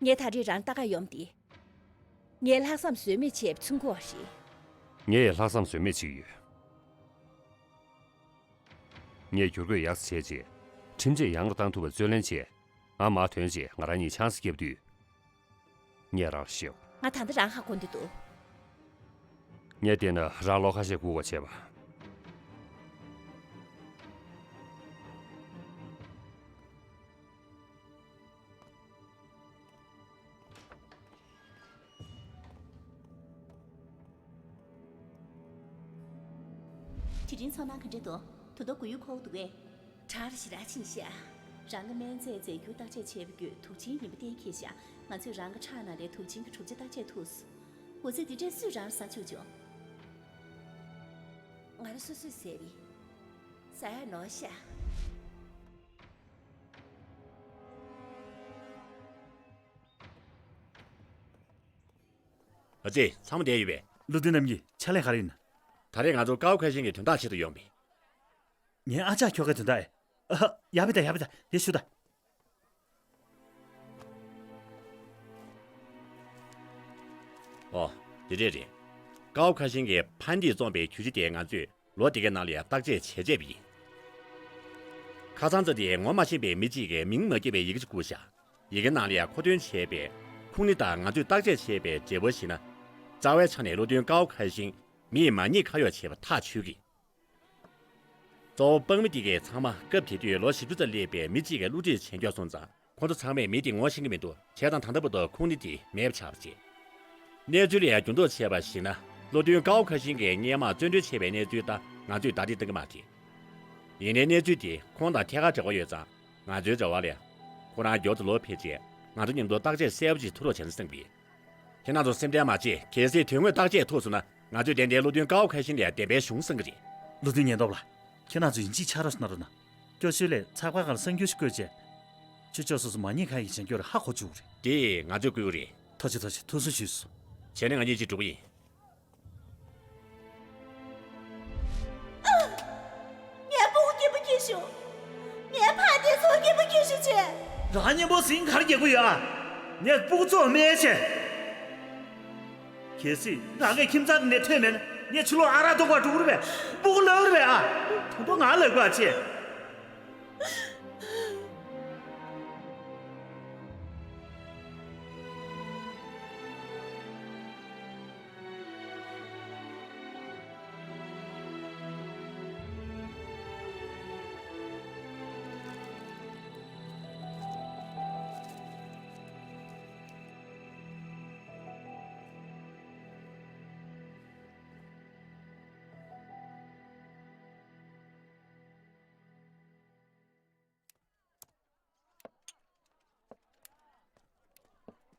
ངས་ད་རེས་རང་ལྟ་ག་ཡོང་དེ། ངས་ལྷག་བསམ་ཟོལ་མེད་བྱས་པའི་ཚུར་འགུག་པ་རེད། ངས་ཡང་ལྷག་བསམ་ཟོལ་མེད་བྱེད་ཀྱི་ཡོད། ངས་བསྒྱུར་བཀོད་ཡག་ཙམ་བྱས་རྗེས། ཁྲིམས་ཆད་ཡང་བཏང་ཐུབ་པ་རྩོད་ལེན་བྱས། ང་མར་ཐོན་རྗེས་ང་རང་གཉིས་ཆང་ས་བརྒྱབ་དུས། ངས་རང་ལ་བཤད་འོ། ང་ད་ལྟ་རང་ཧ་གོ་འདོད་འདུག་ངས་བལྟས་ན་རང་ལོ་ཁ་ཤས་སྒུག་དགོས་བྱས་པ། དེ་རིང་ཚོར་སྣང་ག་འདྲ་འདུག་ད་དུང་མགོ་ཡུ་འཁོར་འདུག་གས། དྲག་ཞེ་དྲག་ཕྱིན་ཤག་རང་གི་སྨན་རྫས་རྫས་འགྱུར་བརྟག་དཔྱད་བྱས་པའི་བརྒྱུད་དུག་ཅན་ཡིན་པ་གཏན་འཁེལ་ཤག་ང་ཚོས་རང་གི་ཁྲག་ནང་ལས་དུག་ཅན་གྱི་གྲུབ་ཆ་བརྟག་དཔྱད་ཐུབ་སོང་། འོ་ཙི་འདི་འདྲས་སུས་རང་ཟ་བཅུག་བྱུང་། ང་རང་སོ་སོས་ཟས་པས། ཟ་ཡ་ནོར་ཤག་ཨ་ཙི། ཚང་མ་བསྡད་ཡོད་པས། བློ་མཐུན་རྣམ་གཉིས་ཕྱག་ལས་ག་རེ་ཡིན་ན། ད་རེས་ང་ཚོ་ཀའོ་ཁ་ཤིང་གི་དོན་དག་ཆེད་དུ་ཡོང་པས། ངའི་ཨ་ཅག་ཁྱོ་གའི་དོན་དག་ཨེ། ཨ་ཧ། ཡ་བི་ད་ཡ་བི་ད་དེ་ཞུ་ད། ཨོ། དེ་འདྲས་རེད། ཀའོ་ཁ་ཤིང་གི་ཕན་བདེ་བཙོངས་པའི་རྒྱུ་ཆ་དེ་ང་ཚོས་ལོ་དེ་གའི་ནང་ལ་ཡང་བརྟག་དཔྱད་བྱས་བྱས་པ་ཡིན། ཁ་སང་ཙམ་དེ་ངོ་མ་ཤེས་པའི་མི་གཅིག་གིས་མིང་མ་བརྗོད་པའི་ཡི་གེ་ཅིག་བསྐུར་ཤག་ཡི་གེ་ནང་ལ་ཡང་མཁོ་འདོན་བྱས་པའི་ཁུངས་སྣེ་དང་ང་ཚོས་བརྟག་དཔྱད་བྱས་པའི་འབྲས་བུ་གཞིགས་ན། རྩ་བའི་ཆ་ནས་བློ་མཐུན་ཀའོ་ཁ་ཤིང་མིས་མ་ཉེས་ཁ་གཡོགས་བྱས་པ་ཐག་ཆོད་ཀི། གཙོ་བོ་དཔང་མི་དེ་གས་ཚང་མ་སྐབས་དེ་དུས་ལོ་བཞི་བཅུ་ཙམ་སླེབས་པའི་མི་གཅིག་གིས་བསླུ་བྲིད་བྱས་འགྱོ་སོང་ཙང་། ཁོ་ཚོ་ཚང་མས་མི་དེ་ངོ་ཤེས་ཀྱི་མི་འདུག་བྱས་ཙང་ད་ལྟ་བར་དུ་ཁུངས་སྣེ་དེ་མེད་པ་ཆགས་པ་རེད། གནས་ཚུལ་ལ་ཡང་འགྱུར་ལྡོག་ཆེ་བ་ཞིག་ན། བློ་མཐུན་ཀའོ་ཁ་ཤིང་གིས་སྔོན་མ་བཙོན་གྲོལ་བྱས་པའི་གནས་ཚུལ་ལྟར་ང་ཚོས་བརྡ་འདི་བཏང་གི་མ་རེད། ཡིན་ནའི་གནས་ཚུལ་དེ་ཁོང་དང་ཐད་ཀར་འབྲེལ་བ་ཡོད་ཙང་། ང་ཚོའི་འབྲེལ་བ་ལ་ཁོ་རང་མགྱོགས་ཙམ་ལོག་ཕེབས་རྗེས་ང་ཚོ་མཉམ་དུ་བརྟག་དཔྱད་གསལ་པོ་ཅིག་ཐུབ་རོགས་བྱས་ན་བསམ་གི། ཁྱེད་རང་ཚོ་སེམས་ཁྲལ་མ་བྱེད། གལ་སྲིད་དོན་དངོས་བརྟག་དཔྱད་ཐུབ་སོང་ན་ང་ཚོས་ཏན་ཏན་བློ་མཐུན་ཀའོ་ཁ་ཤིང་ལ་བདེན་པའི་གཞུང་གསུང་གི་རེད། བློ་མཐུན་ཉེན་རྟོག་པ་ལགས། ཁྱེད་རང་ཚོ་ཡིན་གཅིག་ཕྱག་རོགས་གནང་རོགས་གནང་། སྐྱོ་ཤོས་ལས་ཚགས་པར་སྒང་ལ་གསར་འགྱུར་ཞིག་བཀོད་རྗེས། ཆོས་ཕྱོགས་སོ་སོ་མ་ཉེས་ཁ་གཡོགས་བྱས་འགྱོ་རེད་ཧ་གོ་བཅུག་རེད། དེ་ང་ཚོས་བསྐུལ་གི་རེད། ཐུགས་རྗེ་ཐུགས་རྗེ། ཐུགས་གསོ་ཞུས་སོང་། བྱས་ན་ང་གཉིས་གཅིག་འགྲོ་གི་ཡིན། ངའི་སྤུ་གུ་སྐྱིད་པོ་སྐྱིད་ཤོག་ངའི་ཕ་དེ་ཚོ་སྐྱིད་པོ་སྐྱིད་ཤོག་བྱས། རང་གཉེན་པོ་ཟིང་གར་རྒྱག་གི་ཡོད་ཨ། ངས་སྤུ་གུ་ཚོ་སྨད་བྱས། གལ་སྲིད་རང་གི་ཁྱིམ་ཚང་ནས་ཐོན་མེད་ན་ངས་ཕྱི་ལོགས་ཨ་རག་འཐུང་བར་འགྲོ་གི་རེད་པས། སྤུ་གུ་ལབ་རེད་པས་ཨ། ད་དུང་ང་ལབ་དགོས་ཨ་ཅེ།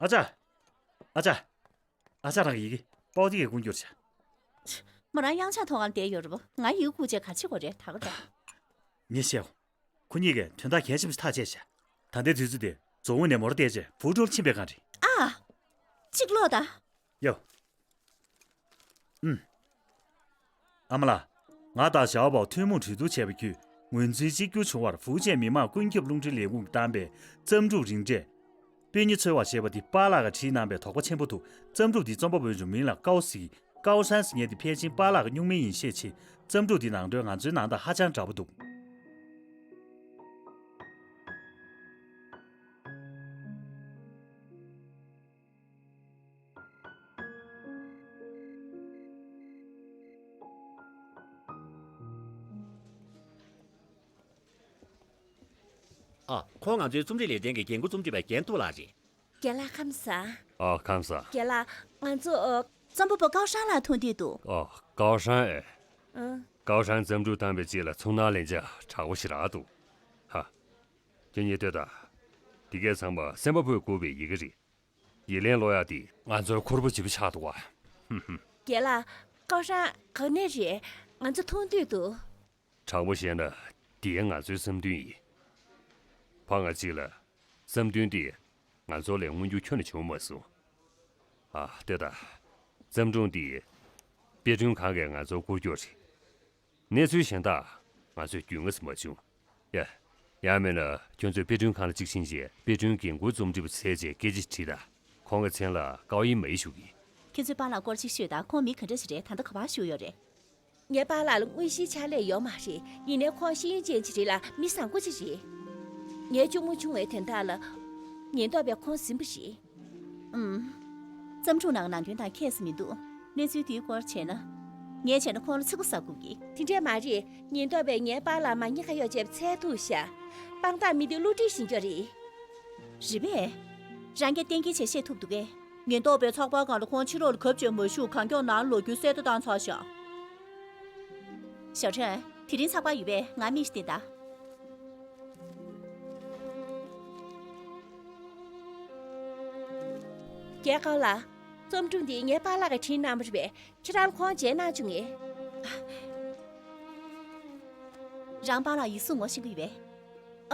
ཨ་ཅག་ཨ་ཅག་ཨ་ཅག་རང་གི་ཡི་གེ་པའོ་ཏི་གིས་བསྐུར་འགྱུར་བྱ། མོ་རང་དབྱངས་འཆར་ཐོག་ཁར་བསྡད་ཡོད་རེད་པ། ང་ཡི་གེ་བསྐུར་བྱས་ག་བྱེད་དགོས་རེད་ད་ག་རང་། ངས་བཤད་འོ། ཁོ་གཉིས་ཀས་དོན་དག་གལ་ཆེན་པོ་ཞིག་ཐག་བཅད་བཞག་ད་ལྟའི་དུས་ཚོད་དེ་རྫོང་དབུས་ནས་མོ་རང་བསྡད་རྗེས་ཧྥུའུ་ཀྲོའུ་ཕྱིན་པའི་སྒང་རེད། ཨ། གཅིག་ལོག་ད། ཡོ། ཨུམ། ཨ་མ་ལགས། ང་དང་ཞའོ་པའོ་ཐུན་མོང་གྲོས་བསྡུར་བྱས་པ་བརྒྱུད་ངོས་འཛིན་གཅིག་གྱུར་བྱུང་བར་ཧྥུའུ་ཅན་མི་དམངས་ཀུན་ཁྱབ་རླུང་འཕྲིན་ལས་ཁུངས་ཀྱིས་བཏང་པའི་བརྩམས་སྒྲུང་རིང་གྲས། དཔེ་རྙིང་འཚོལ་བ་ཞེས་པ་འདི་པཱ་ལགས་ཀྱིས་བྲིས་གནང་པའི་དོགས་པ་ཆེན་པོ་འདུག་བརྩམས་སྒྲུང་འདིའི་རྩོམ་པ་པོའི་འཇུག་མིང་ལ་ཀའོ་ཟེར། ཀའོ་ཧྲན་ཟེར་མཁན་འདི་ཕལ་ཆེར་པཱ་ལགས་ཀྱི་སྨྱུག་མིང་ཡིན་ཤས་ཆེ། བརྩམས་སྒྲུང་འདིའི་ནང་དོན་ང་ཚོའི་ནང་དང་ཧ་ཅང་འདྲ་པོ་འདུག་ཨ། ཁོང་ང་ཚོའི་རྩོམ་སྒྲིག་ལས་དོན་གྱི་འགན་འཁུར་རྩོམ་སྒྲིག་པ་རྒན་ཐུབ་ལགས་རེད། རྒན་ལགས་ཁམས་བཟང་། ཨ། ཁམས་བཟང་། རྒན་ལགས་ང་ཚོ་ཨ། རྩོམ་པ་པོ་ཀའོ་ཧྲན་ལགས་མཐོང་འདོད་འདུག་ཨ། ཀའོ་ཧྲན་ཨེ། ཨ། ཀའོ་ཧྲན་བརྩམས་སྒྲུང་བཏང་པའི་རྗེས་ལ་ཚོར་སྣང་ལེན་བྱ་དྲག་པོ་ཞེ་དྲག་འདུག་ཧ། ཁྱེད་གཉིས་ལྟོས་དང་། འདི་གས་ཚང་མ་སེམས་པ་པོས་བསྐུར་བའི་ཡི་གེ་རེད། ཡིག་ལན་ཀློག་ཡག་འདི་ང་ཚོར་ཁུར་པོ་ལྗིད་པོ་ཆགས་འདུག་བ། ཧུམ་ཧུམ། རྒན་ལགས། ཀའོ་ཧྲན་ག་ནས་རེད། ང་ཚོ་མཐོང་འདོད་འདུག་དྲང་པོ་བཤད་ན་འདི་ང་ཚོའི་བསམ་འདུན་ཡིན། ཕ་ང་གཅིག་ལ་བསམ་འདུན་འདི་ང་ཚོ་ལས་མངོན་འགྱུར་ཁྱོན་ནས་བྱུང་མ་སོང་། ཨ། ལྟོས་དང་། བརྩམས་སྒྲུང་འདི་དཔེ་སྐྲུན་ཁང་གིས་ང་ཚོར་བསྐུར་རྒྱུ་རེད། གནས་ཚུལ་གཞན་དག་ང་ཚོས་རྒྱུས་མངའ་ཞིག་མ་བྱུང་། ཡ། ཡང་མིན་ན་ཁྱོད་ཚོས་དཔེ་སྐྲུན་ཁང་ལ་གཅིག་ཕྱིན་རྗེས་དཔེ་སྐྲུན་འགན་འཁུར་རྩོམ་སྒྲིག་པ་བཙལ་རྗེས་སྐད་ཆ་དྲིས་དང་། ཁོང་གི་མཚན་ལ་ཀའོ་ཡི་མེ་ཞུ་གི། ཁྱེད་ཚོས་པཱ་ལགས་སྐོར་ཅིག་ཤོད་དང་། ཁོང་མི་ག་འདྲ་ཞིག་རེད། ད་ལྟ་ག་པར་བཞུགས་ཡོད་རེད། ངས་པཱ་ལགས་ལ་དངོས་གཞིའི་ཕྱག་ལས་ཡོད་མ་རེད། ཡིན་ནའི་ཁོང་ཤེས་ཡོན་ཅན་ཅིག་རེད་ལ་མི་བཟང་པོ་ཅིག་རེད། ངའི་གཅུང་མོ་ཆུང་བའི་དོན་དག་ལ་ཉེན་རྟོག་པས་ཁོང་ཟིན་པ་རེད། ཨུམ། བརྩམས་སྒྲུང་ནང་ནང་དོན་དང་ཁྱད་བསད་མི་འདུག་གནས་ཚུལ་དེའི་སྐོར་བྱས་ན། ངས་བྱས་ན་ཁོང་ལ་ཚིག་པ་ཟ་དགོས་ཀྱི། དེ་འདྲས་མ་རེད། ཉེན་རྟོག་པས་ངའི་པཱ་ལགས་མ་ཉེས་ཁ་གཡོག་བྱས་པ་འཚོལ་ཐུབ་ཤག་པང་བཏགས་མི་དེ་བསླུ་བྲིད་བྱེད་རྒྱུ་རེད། རེད་པས། རང་གིས་གཏན་འཁེལ་བྱས་བཤད་ཐུབ་འདུག་གས། ཉེན་རྟོག་པས་ཚགས་པར་སྒང་ལ་ཁོང་ཕྱི་ལོགས་ལ་གབ་བྱས་མ་བཞུགས། གང་མགྱོགས་ནང་ལ་ལོག་རྒྱུའི་གསལ་བརྡ་བཏང་ཚར་ཤག་ཞའོ་ཁྲེན། དེ་རིང་ཚགས་པར་ཡོད་པས། ང་མིག་ཞིག་བསྟན་དང་། རྒན་ཀའོ་ལགས། བརྩམས་སྒྲུང་འདི་ངའི་པཱ་ལགས་ཀྱིས་བྲིས་གནང་བ་རེད་པས། ཁྱེད་རང་ཁོང་མཇལ་གནང་བྱུང་ངས། རང་པཱ་ལགས་ཡིག་གཟུགས་ངོ་ཤེས་ཀྱི་ཡོད་པས།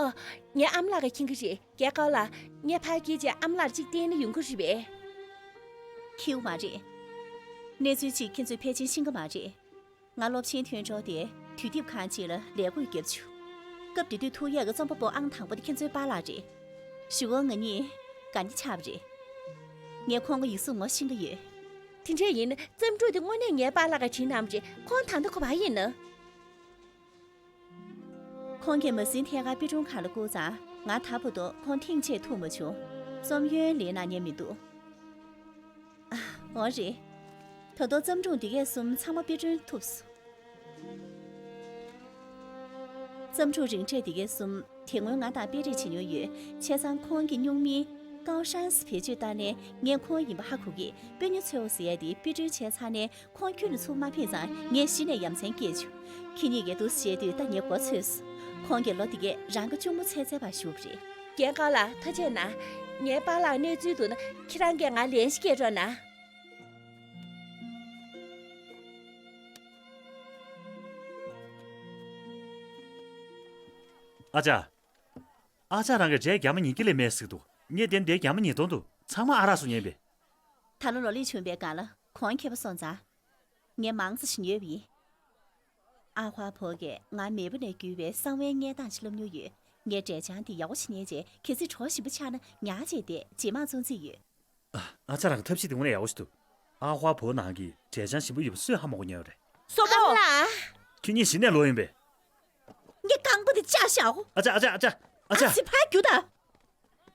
ཨ། ངའི་ཨ་མ་ལགས་ཀྱིས་མཁྱེན་གྱི་རེད། རྒན་ཀའོ་ལགས། ངས་ཕར་འཁྱེར་བྱས་ཨ་མ་ལགས་ལ་གཅིག་བསྟན་ན་ཡོང་གི་རེད་པས། འཁྱེར་ཡོང་མ་རེད། གནས་ཚུལ་ཅིག་ཁྱེད་ཚོས་ཕལ་ཆེར་ཤེས་ཀྱི་མ་རེད། ང་སློབ་ཆེན་ཐོན་འགྲོ་དེ་དུས་དེབ་ཁང་ཅིག་ལ་ལས་བགོས་བརྒྱབ་བྱུང་། སྐབས་དེ་དུས་ཐུག་ཡས་ཀྱི་རྩོམ་པ་པོ་ཨང་དང་པོ་དེ་ཁྱེད་ཚོའི་པཱ་ལགས་རེད། གཞུག་གུ་ང་གཉིས་དགའ་ཉེ་ཆགས་པ་རེད། ངས་ཁོང་གི་ཡིག་གཟུགས་ངོ་ཤེས་ཀྱི་ཡོད། དེ་འདྲ་ཡིན་ན་བརྩམས་སྒྲུང་དེ་དངོས་གནས་ངའི་པཱ་ལགས་ཀྱིས་བྲིས་གནང་བ་རེད། ཁོང་ད་ལྟ་ཁོ་པར་ཡིན་ན། ཁོང་གིས་མ་ཟིན་ཐད་ཀར་དཔེ་སྐྲུན་ཁང་ལ་བསྐུར་ཙང་། ང་ད་བར་དུ་ཁོང་ཐེངས་གཅིག་ཐུག་མ་བྱུང་། རྩོམ་ཡོན་ལེན་གནང་མཁན་མི་འདུག། ཨ། འོ་རེད། ད་དུང་བརྩམས་སྒྲུང་འདི་གས་གསུམ་ཚང་མ་དཔེ་སྐྲུན་ཐུབ་སོང་། བརྩམས་སྒྲུང་རིང་གྲས་འདི་གས་གསུམ་དེ་སྔོན་ང་དང་སྤེལ་རེས་བྱེད་མྱོང་ཡོད། བྱས་ཙང་ཁོང་གི་སྨྱུག་མིང་ཀའོ་ཧྲན་སི་བེད་སྤྱོད་བཏང་ནས་ངས་ཁོང་ཡིན་པ་ཧ་གོ་གི། དཔེ་རྙིང་འཚོལ་བ་ཟེར་ཡས་དེ་དཔེ་སྐྲུན་བྱས་ཚར་ནས། ཁོང་ཁྱོན་ནས་ཚུར་མ་ཕེབས་ཙང་ངས་གཞི་ནས་ཡ་མཚན་སྐྱེས་བྱུང་། ཁྱེད་གཉིས་ཀས་འདུག་སེ་བཤད་དུས་ད་ངའི་མགོ་ཚོས་སོང་། ཁོང་གིས་ལོ་འདི་གས་རང་གི་གཅུང་མོ་ཚེ་ཚེ་བར་བཞུགས་པ་རེད། རྒན་ཀའོ་ལགས་ཐུགས་རྗེ་གནང་། ངའི་པཱ་ལགས་གནས་ཚུལ་འདུག་ན་ཁྱེད་རང་གིས་ང་ལན་ཞིག་སྐྱེལ་རོགས་གནང་། ཨ་ཅག། ཨ་ཅག་རང་གིས་འབྲས་རྒྱ་མ་ཉིས་ཀྱི་ལས་མེད་ཟེར་འདུག། ངས་དེ་འདྲའི་རྒྱ་མ་ཉིས་སྟོང་འདུག། ཚང་མ་ཨ་རག་བཟོ་ཉན་པས། ད་ལོ་ལོ་ལེགས་བྱུང་བའི་སྒང་ལ་གོང་ཁེ་པོ་སོང་ཙང་། ངས་མང་ཙམ་ཞིག་ཉོས་པ་ཡིན། ཨ་ཧྭ་བོ་གིས་ང་མེས་པོ་ནས་བརྒྱུད་པའི་གསང་བའི་བརྙན་ཐང་ཞིག་སློབ་མྱོང་ཡོད། ངས་འབྲས་ལྗང་འདི་ཡག་པོ་ཞིག་ཉན་རྗེས། གལ་སྲིད་གྲོགས་ཞིམ་པོ་ཆགས་ན་ཉར་བྱས་བསྡད། རྗེས་མ་བཙོང་རྩིས་ཡོད། ཨ། ཨ་ཅག་རང་གི་ཐབས་ཤེས་དེ་དངོས་གནས་ཡག་པོ་ཞིག་འདུག། ཨ་ཧྭ་བོ་ནང་གི་འབྲས་ལྗང་ཞིམ་པོ་ཡོད་པ་སུས་ཧ་མ་གོ་མྱོང་རེད། སོ་པོ། ཨ་མ་ལགས། ཁྱོད་གཉིས་གཞི་ནས་ལོག་ཡིན་པས། ངས་རྐང་པ་དེ་བཅག་བཞག་གོ། ཨ་ཅག། ཨ་ཅག། ཨ་ཅག། ཨ་ཅག། ཨ་ཙི། ཕར་རྒྱུགས་དང་།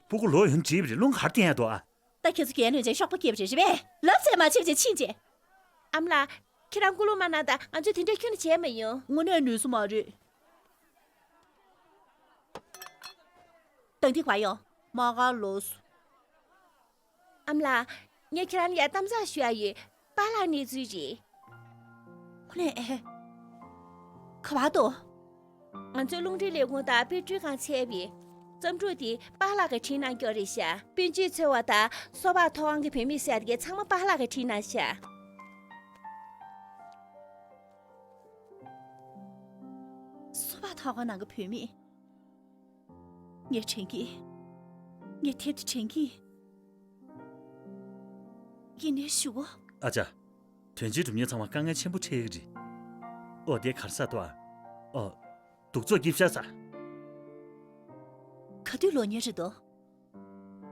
སྤུ་གུ་ལོག་ཡོང་བྲིས་པ་རེད། རླུང་ག་རེ་བསྟན་ཡ་འདུག་ཨ། ད་ཁྱེད་ཚོ་རྒྱལ་ལོན་ཅན་གཤོག་པ་སྐྱེས་པ་རེད། རེད་པས། ལབ་ཚད་མ་བྱེད་པ་བྱས་ཕྱིན་ཆད། ཨ་མ་ལགས། ཁྱེད་རང་སྐུ་རླུང་མ་གནང་དང་། ང་ཚོས་དེ་འདྲ་ཁྱོན་ནས་བྱས་མ་མྱོང་། དངོས་གནས་ནུས་ས་མ་རེད། ད་འདི་ག་ཡོང་། མ་ག་ལོས། ཨ་མ་ལགས། ངས་ཁྱེད་རང་ལ་ཡ་གཏམ་ཚགས་ཞུ་ཡ་ཡོད། པཱ་ལགས་གནས་ཚུལ་རེད། ཁོ་ནས་ཨེ། ག་པར་འདུག། ང་ཚོའི་རླུང་འཕྲིན་ལས་ཁུངས་དང་དཔེ་སྐྲུན་ཁང་བཙལ་བས། བརྩམས་སྒྲུང་དེ་པཱ་ལགས་ཀྱིས་བྲིས་གནང་སྐྱོར་རེད་ཤག། སྤུན་མཆེད་འཚོལ་བ་དང་། སོ་པ་ཐོག་ཁང་གི་བུད་མེད་ཟེར་དེ་ཚང་མ་པཱ་ལགས་ཀྱིས་བྲིས་གནང་ཤག། སོ་པ་ཐོག་ཁང་ནང་གི་བུད་མེད། ངས་དྲན་གྱི། ངས་དེབ་དེ་དྲན་གྱི། ཡིན་ནའི་ཞུ་གོ། ཨ་ཅག། དོན་ཆེན་སྒྲུབ་མཁན་ཚང་མ་དཀའ་ངལ་ཆེན་པོ་འཕྲད་ཀྱི་རེད། ཨོ་དེ་གར་ས་ཏོ་ཨ། ཨོ། སྡུག་ཚོགས་སྐྱིད་ཤ་ས། ག་དུས་ལོག་མཁན་རེད་དོ།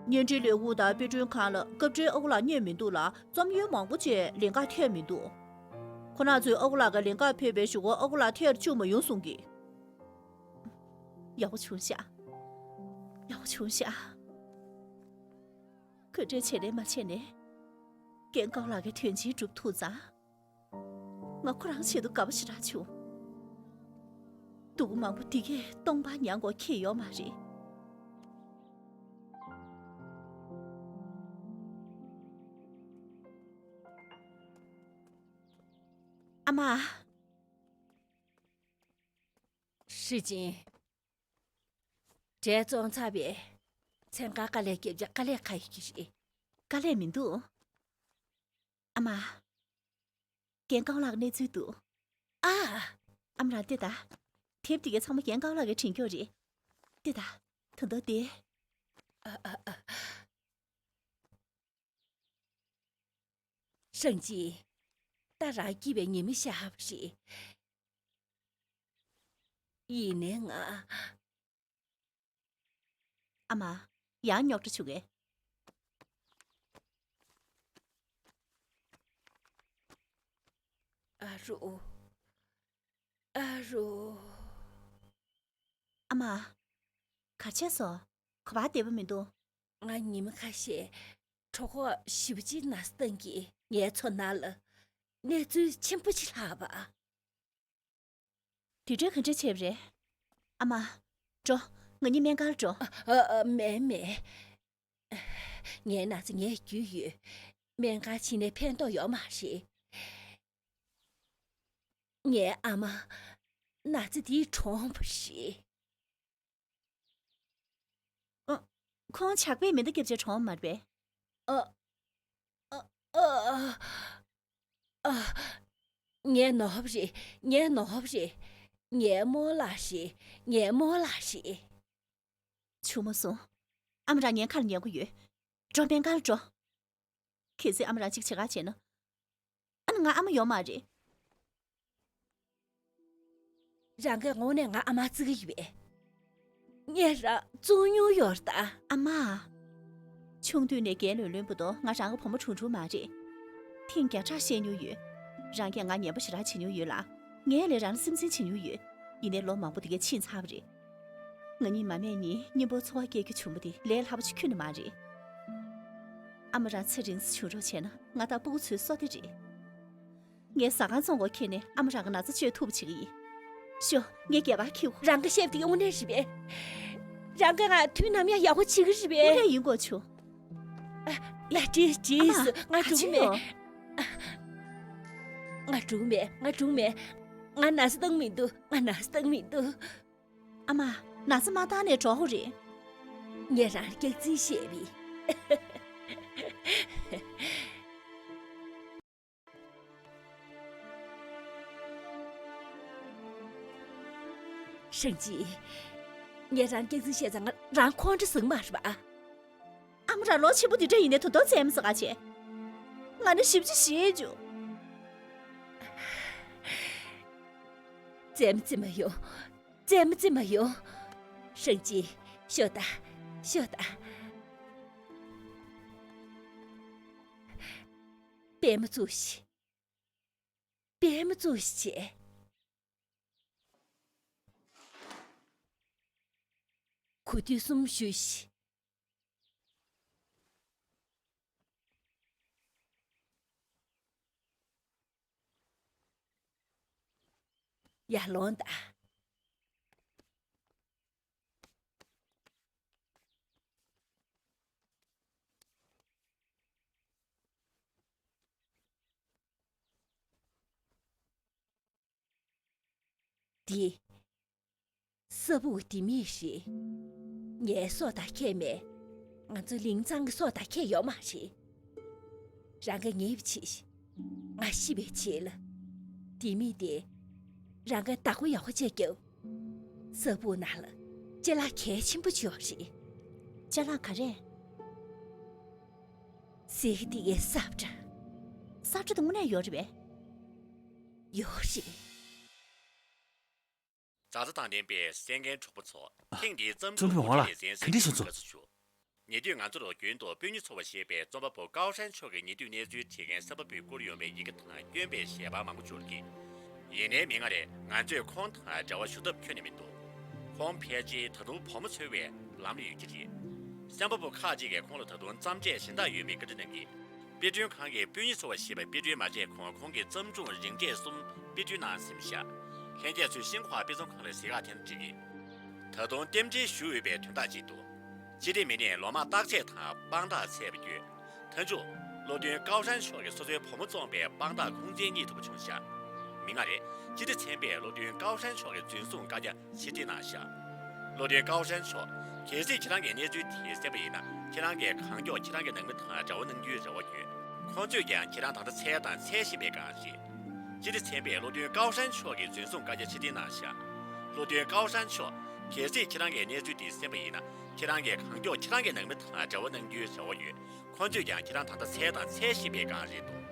བརྙན་འཕྲིན་ལས་ཁུངས་དང་དཔེ་སྐྲུན་ཁང་ལ་སྐབས་འཕྲལ་ཨ་ཁུ་ལགས་རྙེད་མི་འདུག་ལ། རྩོམ་ཡོན་མང་པོ་ཅིག་ལེན་ཀར་ཐད་མི་འདུག། ཁོ་རང་ཚོས་ཨ་ཁུ་ལགས་ཀྱི་ལེན་ཀར་ཕེབས་པའི་གཞུག་གུ་ཨ་ཁུ་ལགས་ཐད་བཅུག་མ་ཡོང་གསུང་གི། ཡག་པོ་བྱུང་ཤག། ཡག་པོ་བྱུང་ཤག། ག་འདྲས་བྱས་ནས་མ་བྱས་ནས། རྒན་ཀའོ་ལགས་ཀྱིས་དོན་ཆེན་སྒྲུབ་ཐུབ་ཙང་། ང་ཁོ་རང་ཆེད་དུ་དགའ་པོ་ཞེ་དྲག་བྱུང་། སྡུག་མང་པོ་འདི་གས་སྟོང་པ་མྱངས་དགོས་ཁེལ་ཡོད་མ་རེད། ཨ་མ། ཧྲི་ཅིན། འབྲས་བཙོང་ཚར་བས། མཚན་གང་དཀའ་ལས་བརྒྱབ་ཀྱང་དཀའ་ལས་ཁག་ཡོད་ཀྱི་རེད། དཀའ་ལས་མི་འདུག། ཨ་མ། རྒན་ཀའོ་ལགས་གནས་ཚུལ་འདུག། ཨ། ཨ་མ་རང་བལྟས་ད། དེབ་དེ་གའི་ཚང་མ་རྒན་ཀའོ་ལགས་ཀྱིས་བྲིས་ཀྱོག་རེད། བལྟས་ད། ད་ལྟ་དེ། ཨ་ཨ་ཨ། ཧྲང་ཅི། ད་རང་སྐྱིད་པའི་ཉི་མ་ཤར་བ་རེད། ཡིན་ནའི་ང་། ཨ་མ། ཡང་རྙོག་དྲ་བྱུང་ངས། ཨ་རོ། ཨ་རོ། ཨ་མ། ག་རེ་བྱས་སོང་། ག་པར་བསྡད་པ་མི་འདུག། ང་ཉི་མ་ཁ་ཤས་གྲོད་ཁོག་ཞེ་པོ་ཅིག་ན་ཚ་བཏང་གིས། ངའི་ཚོར་སྣང་ལ་གནས་ཚུལ་ཆེན་པོ་ཅིག་ལྷགས་པ། དེ་འདྲའི་ག་འདྲ་བྱས་པ་རེད། ཨ་མ། འགྲོ། ང་གཉིས་སྨན་ཁང་ལ་འགྲོ། ཨ་ཨ། མེད་མེད། ངའི་ན་ཚ་ངས་རྒྱུས་ཡོད། སྨན་ཁང་ཕྱིན་ནས་ཕན་ཐོགས་ཡོད་མ་རེད། ངའི་ཨ་མ་ན་ཚ་དེས་གྲོངས་པ་རེད། ཨ། ཁོང་ཇག་པས་མེ་མདའ་བརྒྱབ་བྱས་གྲོངས་པ་མ་རེད་པས། ཨ། ཨ། ཨ། ཨ། ངའི་ནོར་བུ་རེད། ངའི་ནོར་བུ་རེད། ངའི་རྨོ་ལགས་རེད། ངའི་རྨོ་ལགས་རེད། བྱུང་མ་སོང་། ཨ་མ་རང་ངའི་ཁ་ལ་ཉན་གྱི་ཡོད། འགྲོ། སྨན་ཁང་ལ་འགྲོ། གལ་སྲིད་ཨ་མ་རང་གཅིག་བྱེད་ག་བྱས་ན། ཨ་ནི་ང་ཨ་མ་ཡོད་མ་རེད། རང་གིས་དངོས་གནས་ང་ཨ་མ་བརྩི་གི་ཡོད་པས། ངས་རང་བཙོང་མྱོང་ཡོད་རེད་ད། ཨ་མ། ཆུང་དུས་ནས་རྒན་ལོན་ལོན་པོ་དང་ང་རང་གི་བུ་མོ་གྲུང་གྲུང་མ་རེད། ཐེངས་བརྒྱ་ཕྲག་བཤད་མྱོང་ཡོད། རང་གིས་ང་ངན་པ་ཞེ་དྲག་བྱེད་མྱོང་ཡོད་ལ། ངས་ལས་རང་ལ་སེམས་འཛིན་བྱེད་མྱོང་ཡོད། ཡིན་ནའི་ལོ་མང་པོ་དེ་གས་ཕྱིན་ཚར་བ་རེད། ང་གཉིས་མ་སྨྲས་ནས་གཉེན་པོར་འཚོ་བ་སྐྱེལ་རྒྱུ་བྱུང་བ་དེ་ལས་སླ་པོ་ཅིག་ཁྱོན་ནས་མ་རེད། ཨ་མ་རང་ཚེ་རིང་ཙམ་བྱུང་རོགས་བྱས་ན་ང་དང་སྤུ་གུ་ཚོའི་བསོད་བདེ་རེད། ངས་ཟ་ཁང་བཙོང་དགོས་ཁེལ་ནས་ཨ་མ་རང་གི་ན་ཚ་བཅོས་ཐུབ་པ་བྱེད་ཀྱི་ཡིན། ཤོག་ངས་སྐེད་པར་འཁྱེར། རང་གི་ཤེབ་དེ་དངོས་གནས་རེད་པས། རང་གིས་ང་དུས་ནམ་ཡང་ཡག་པོ་བྱེད་ཀྱི་རེད་པས། དངོས་གནས་ཡིན་དགོས་བྱུང་། ཡ། བྲིས་བྲིས། ཨ་མ། ང་ག་འགྲོ་གི་མེད། ང་འགྲོ་གི་མེད། ང་འགྲོ་གི་མེད། ང་ན་ཚ་བཏང་མི་འདུག་ང་ན་ཚ་བཏང་མི་འདུག་ཨ་མ། ན་ཚ་མ་བཏང་ནས་འགྲོ་དགོས་རེད། ངས་རང་ལ་སྐྱག་རྫུན་བཤད་པས། ཧྲེང་ཅི། ངས་རང་སྐྱག་རྫུན་བཤད་ཙང་རང་ཁོང་ཁྲོ་ཟིག་མ་རེད་པ། ཨ་མ་རང་ལོ་ཆེན་པོ་འདི་འདྲ་ཡིན་ནའི་ད་དུང་རྩེད་མོ་རྩེ་ག་བྱེད། ང་ནི་ཞེ་པོ་ཅིག་ཞེད་བྱུང་། རྩེད་མོ་རྩེ་མ་ཡོང་། རྩེད་མོ་རྩེ་མ་ཡོང་། ཧྲེང་ཅི། ཤོག་ད། ཤོག་ད། པད་མ་བཙུགས་ཤིག་པད་མ་བཙུགས་ཤིག་གོ་ཐོས་གསུམ་ཞུས་ཤིག་ཡར་ལོངས་དང་། འདི། ས་སྦུག་ལྡེ་མིག་རེད། ངའི་སྲོག་དང་ཁྱད་མེད། ང་ཚོ་ལིང་ཚང་གི་སྲོག་དང་ཁྱད་ཡོད་མ་རེད། རང་གིས་ངེས་པ་བྱེད། ང་ཤི་བའི་ཆེད་ལ། ལྡེ་མིག་དེ། རང་གིས་བདག་པོ་ཡག་པོ་བྱས་རྒྱོབ། ས་སྦུག་ནང་ལ། ཅ་ལག་གལ་ཆེན་པོ་ཅིག་ཡོད་རེད། ཅ་ལག་ག་རེ། གཟི་དེ་གའི་ས་བཀྲ། ས་བཀྲ་དེ་དངོས་གནས་ཡོད་རེད་པས། ཡོད་རེད། མཛའ་བརྩེ་དང་ལྡན་པའི་གསན་མཁན་གྲོགས་པོ་ཚོ། ཨ། ཐེངས་འདིའི་བརྩམས་རྩོམ་པོ་ཆུང་ངོ་ལ་ལེ་ཚན་ག་འདྲ་གསན་ཞུ་དགོས་ཚུལ་ཞུ། ཉེ་དུས་ང་ཚོར་རྒྱུན་དུ་སྤུན་ཉེ་ཚོ་བ་ཞེས་པའི་རྩོམ་པ་པོ་ཀའོ་ཧྲན་མཆོག་གི་ཉེ་དུས་གནས་ཚུལ་བྲིས་མཁན་གསར་པ་བོས་བསྐུར་ཡོང་བའི་ཡི་གེ་དང་སྐྱོན་པའི་ཞལ་པར་མང་པོ་བྱུང་གི། ཡིན་ནའི་མིག་སྔར་ང་ཚོས་ཁོང་དང་འབྲེལ་བ་ཞུ་ཐབས་ཁྱོན་ནས་མི་འདུག་ཁོང་ཕལ་ཆེར་ད་དུང་བུ་མོ་འཚོལ་བའི་ལམ་ལ་ཡོད་ཀྱི་རེད། གསན་པ་པོ་ཁག་ཅིག་གིས་ཁོང་ལ་ད་དུང་རྩོམ་འབྲས་གཞན་དག་ཡོད་མེད་བཀའ་འདྲི་གནང་གིས། དཔེ་སྐྲུན་ཁང་གི་སྤུན་ཉེ་ཚོ་བ་ཞེས་པའི་དཔེ་སྐྲུན་མ་བྱས་གོང་ཁོང་གི་བརྩམས་སྒྲུང་རིང་གྲས་གསུམ་དཔེ་སྐྲུན་གནང་ཟིན་བཞག་ལྷན་རྒྱས་ཚོས་ཤིན་ཧྭ་དཔེ་ཚོང་ཁང་ལ་གཟིགས་རགས་དེ་ལ་འགྲིག་གི། ད་དུང་རྟེན་འབྲེལ་ཞུ་འོས་པའི་དོན་དག་ཅིག་འདུག་སྤྱི་བདེ་མི་སྣས་ལོ་མང་བརྟག་དཔྱད་དང་དཔང་རྟགས་བཙལ་བ་བརྒྱུད། མཐའ་མཇུག་བློ་མཐུན་ཀའོ་ཧྲན་མཆོག་གིས་སོ་སོའི་བུ་མོ་བཙོངས་པའི་དཔང་རྟགས་ཁུངས་བཙན་རྙེད་ཐུབ་པ་བྱུང་བཞག་མིག་སྔར། སྤྱི་བདེ་ཚན་པས་བློ་མཐུན་ཀའོ་ཧྲན་མཆོག་གི་འཛིན་བཟུང་བཀའ་རྒྱ་ཕྱིར་འཐེན་གནང་བཞག་བློ་མཐུན་ཀའོ་ཧྲན་མཆོག་གལ་སྲིད་ཁྱེད་རང་གིས་གནས་ཚུལ་དེ་གསན་པ་ཡིན་ན། ཁྱེད་རང་གིས་གང་མགྱོགས་ཁྱེད་རང་གི་ནང་མི་དང་འབྲེལ་བ་གནང་རྒྱུའི་རེ་བ་ཡོད། ཁོང་ཚོས་ཀྱང་ཁྱེད་རང་ད་ལྟ་འཚོལ་དང་འཚོལ་བཞིན་པའི་སྒང་རེད། སྤྱི་བདེ་ཚན་པས་བློ་མཐུན་ཀའོ་ཧྲན་མཆོག་གི་འཛིན་བཟུང་བཀའ་རྒྱ་ཕྱིར་འཐེན་གནང་བཞག་བློ་མཐུན་ཀའོ་ཧྲན་མཆོག་གལ་སྲིད་ཁྱེད་རང་གིས་གནས་ཚུལ་དེ་གསན་པ་ཡིན་ན། ཁྱེད་རང་གིས་གང་མགྱོགས་ཁྱེད་རང་གི་ནང་མི་དང་འབྲེལ་བ་གནང་རྒྱུའི་རེ་བ་ཡོད། ཁོང་ཚོས་ཀྱང་ཁྱེད་རང་ད་ལྟ་འཚོལ་དང་འཚོལ་བཞིན་པའི་སྒང་རེད་འདུག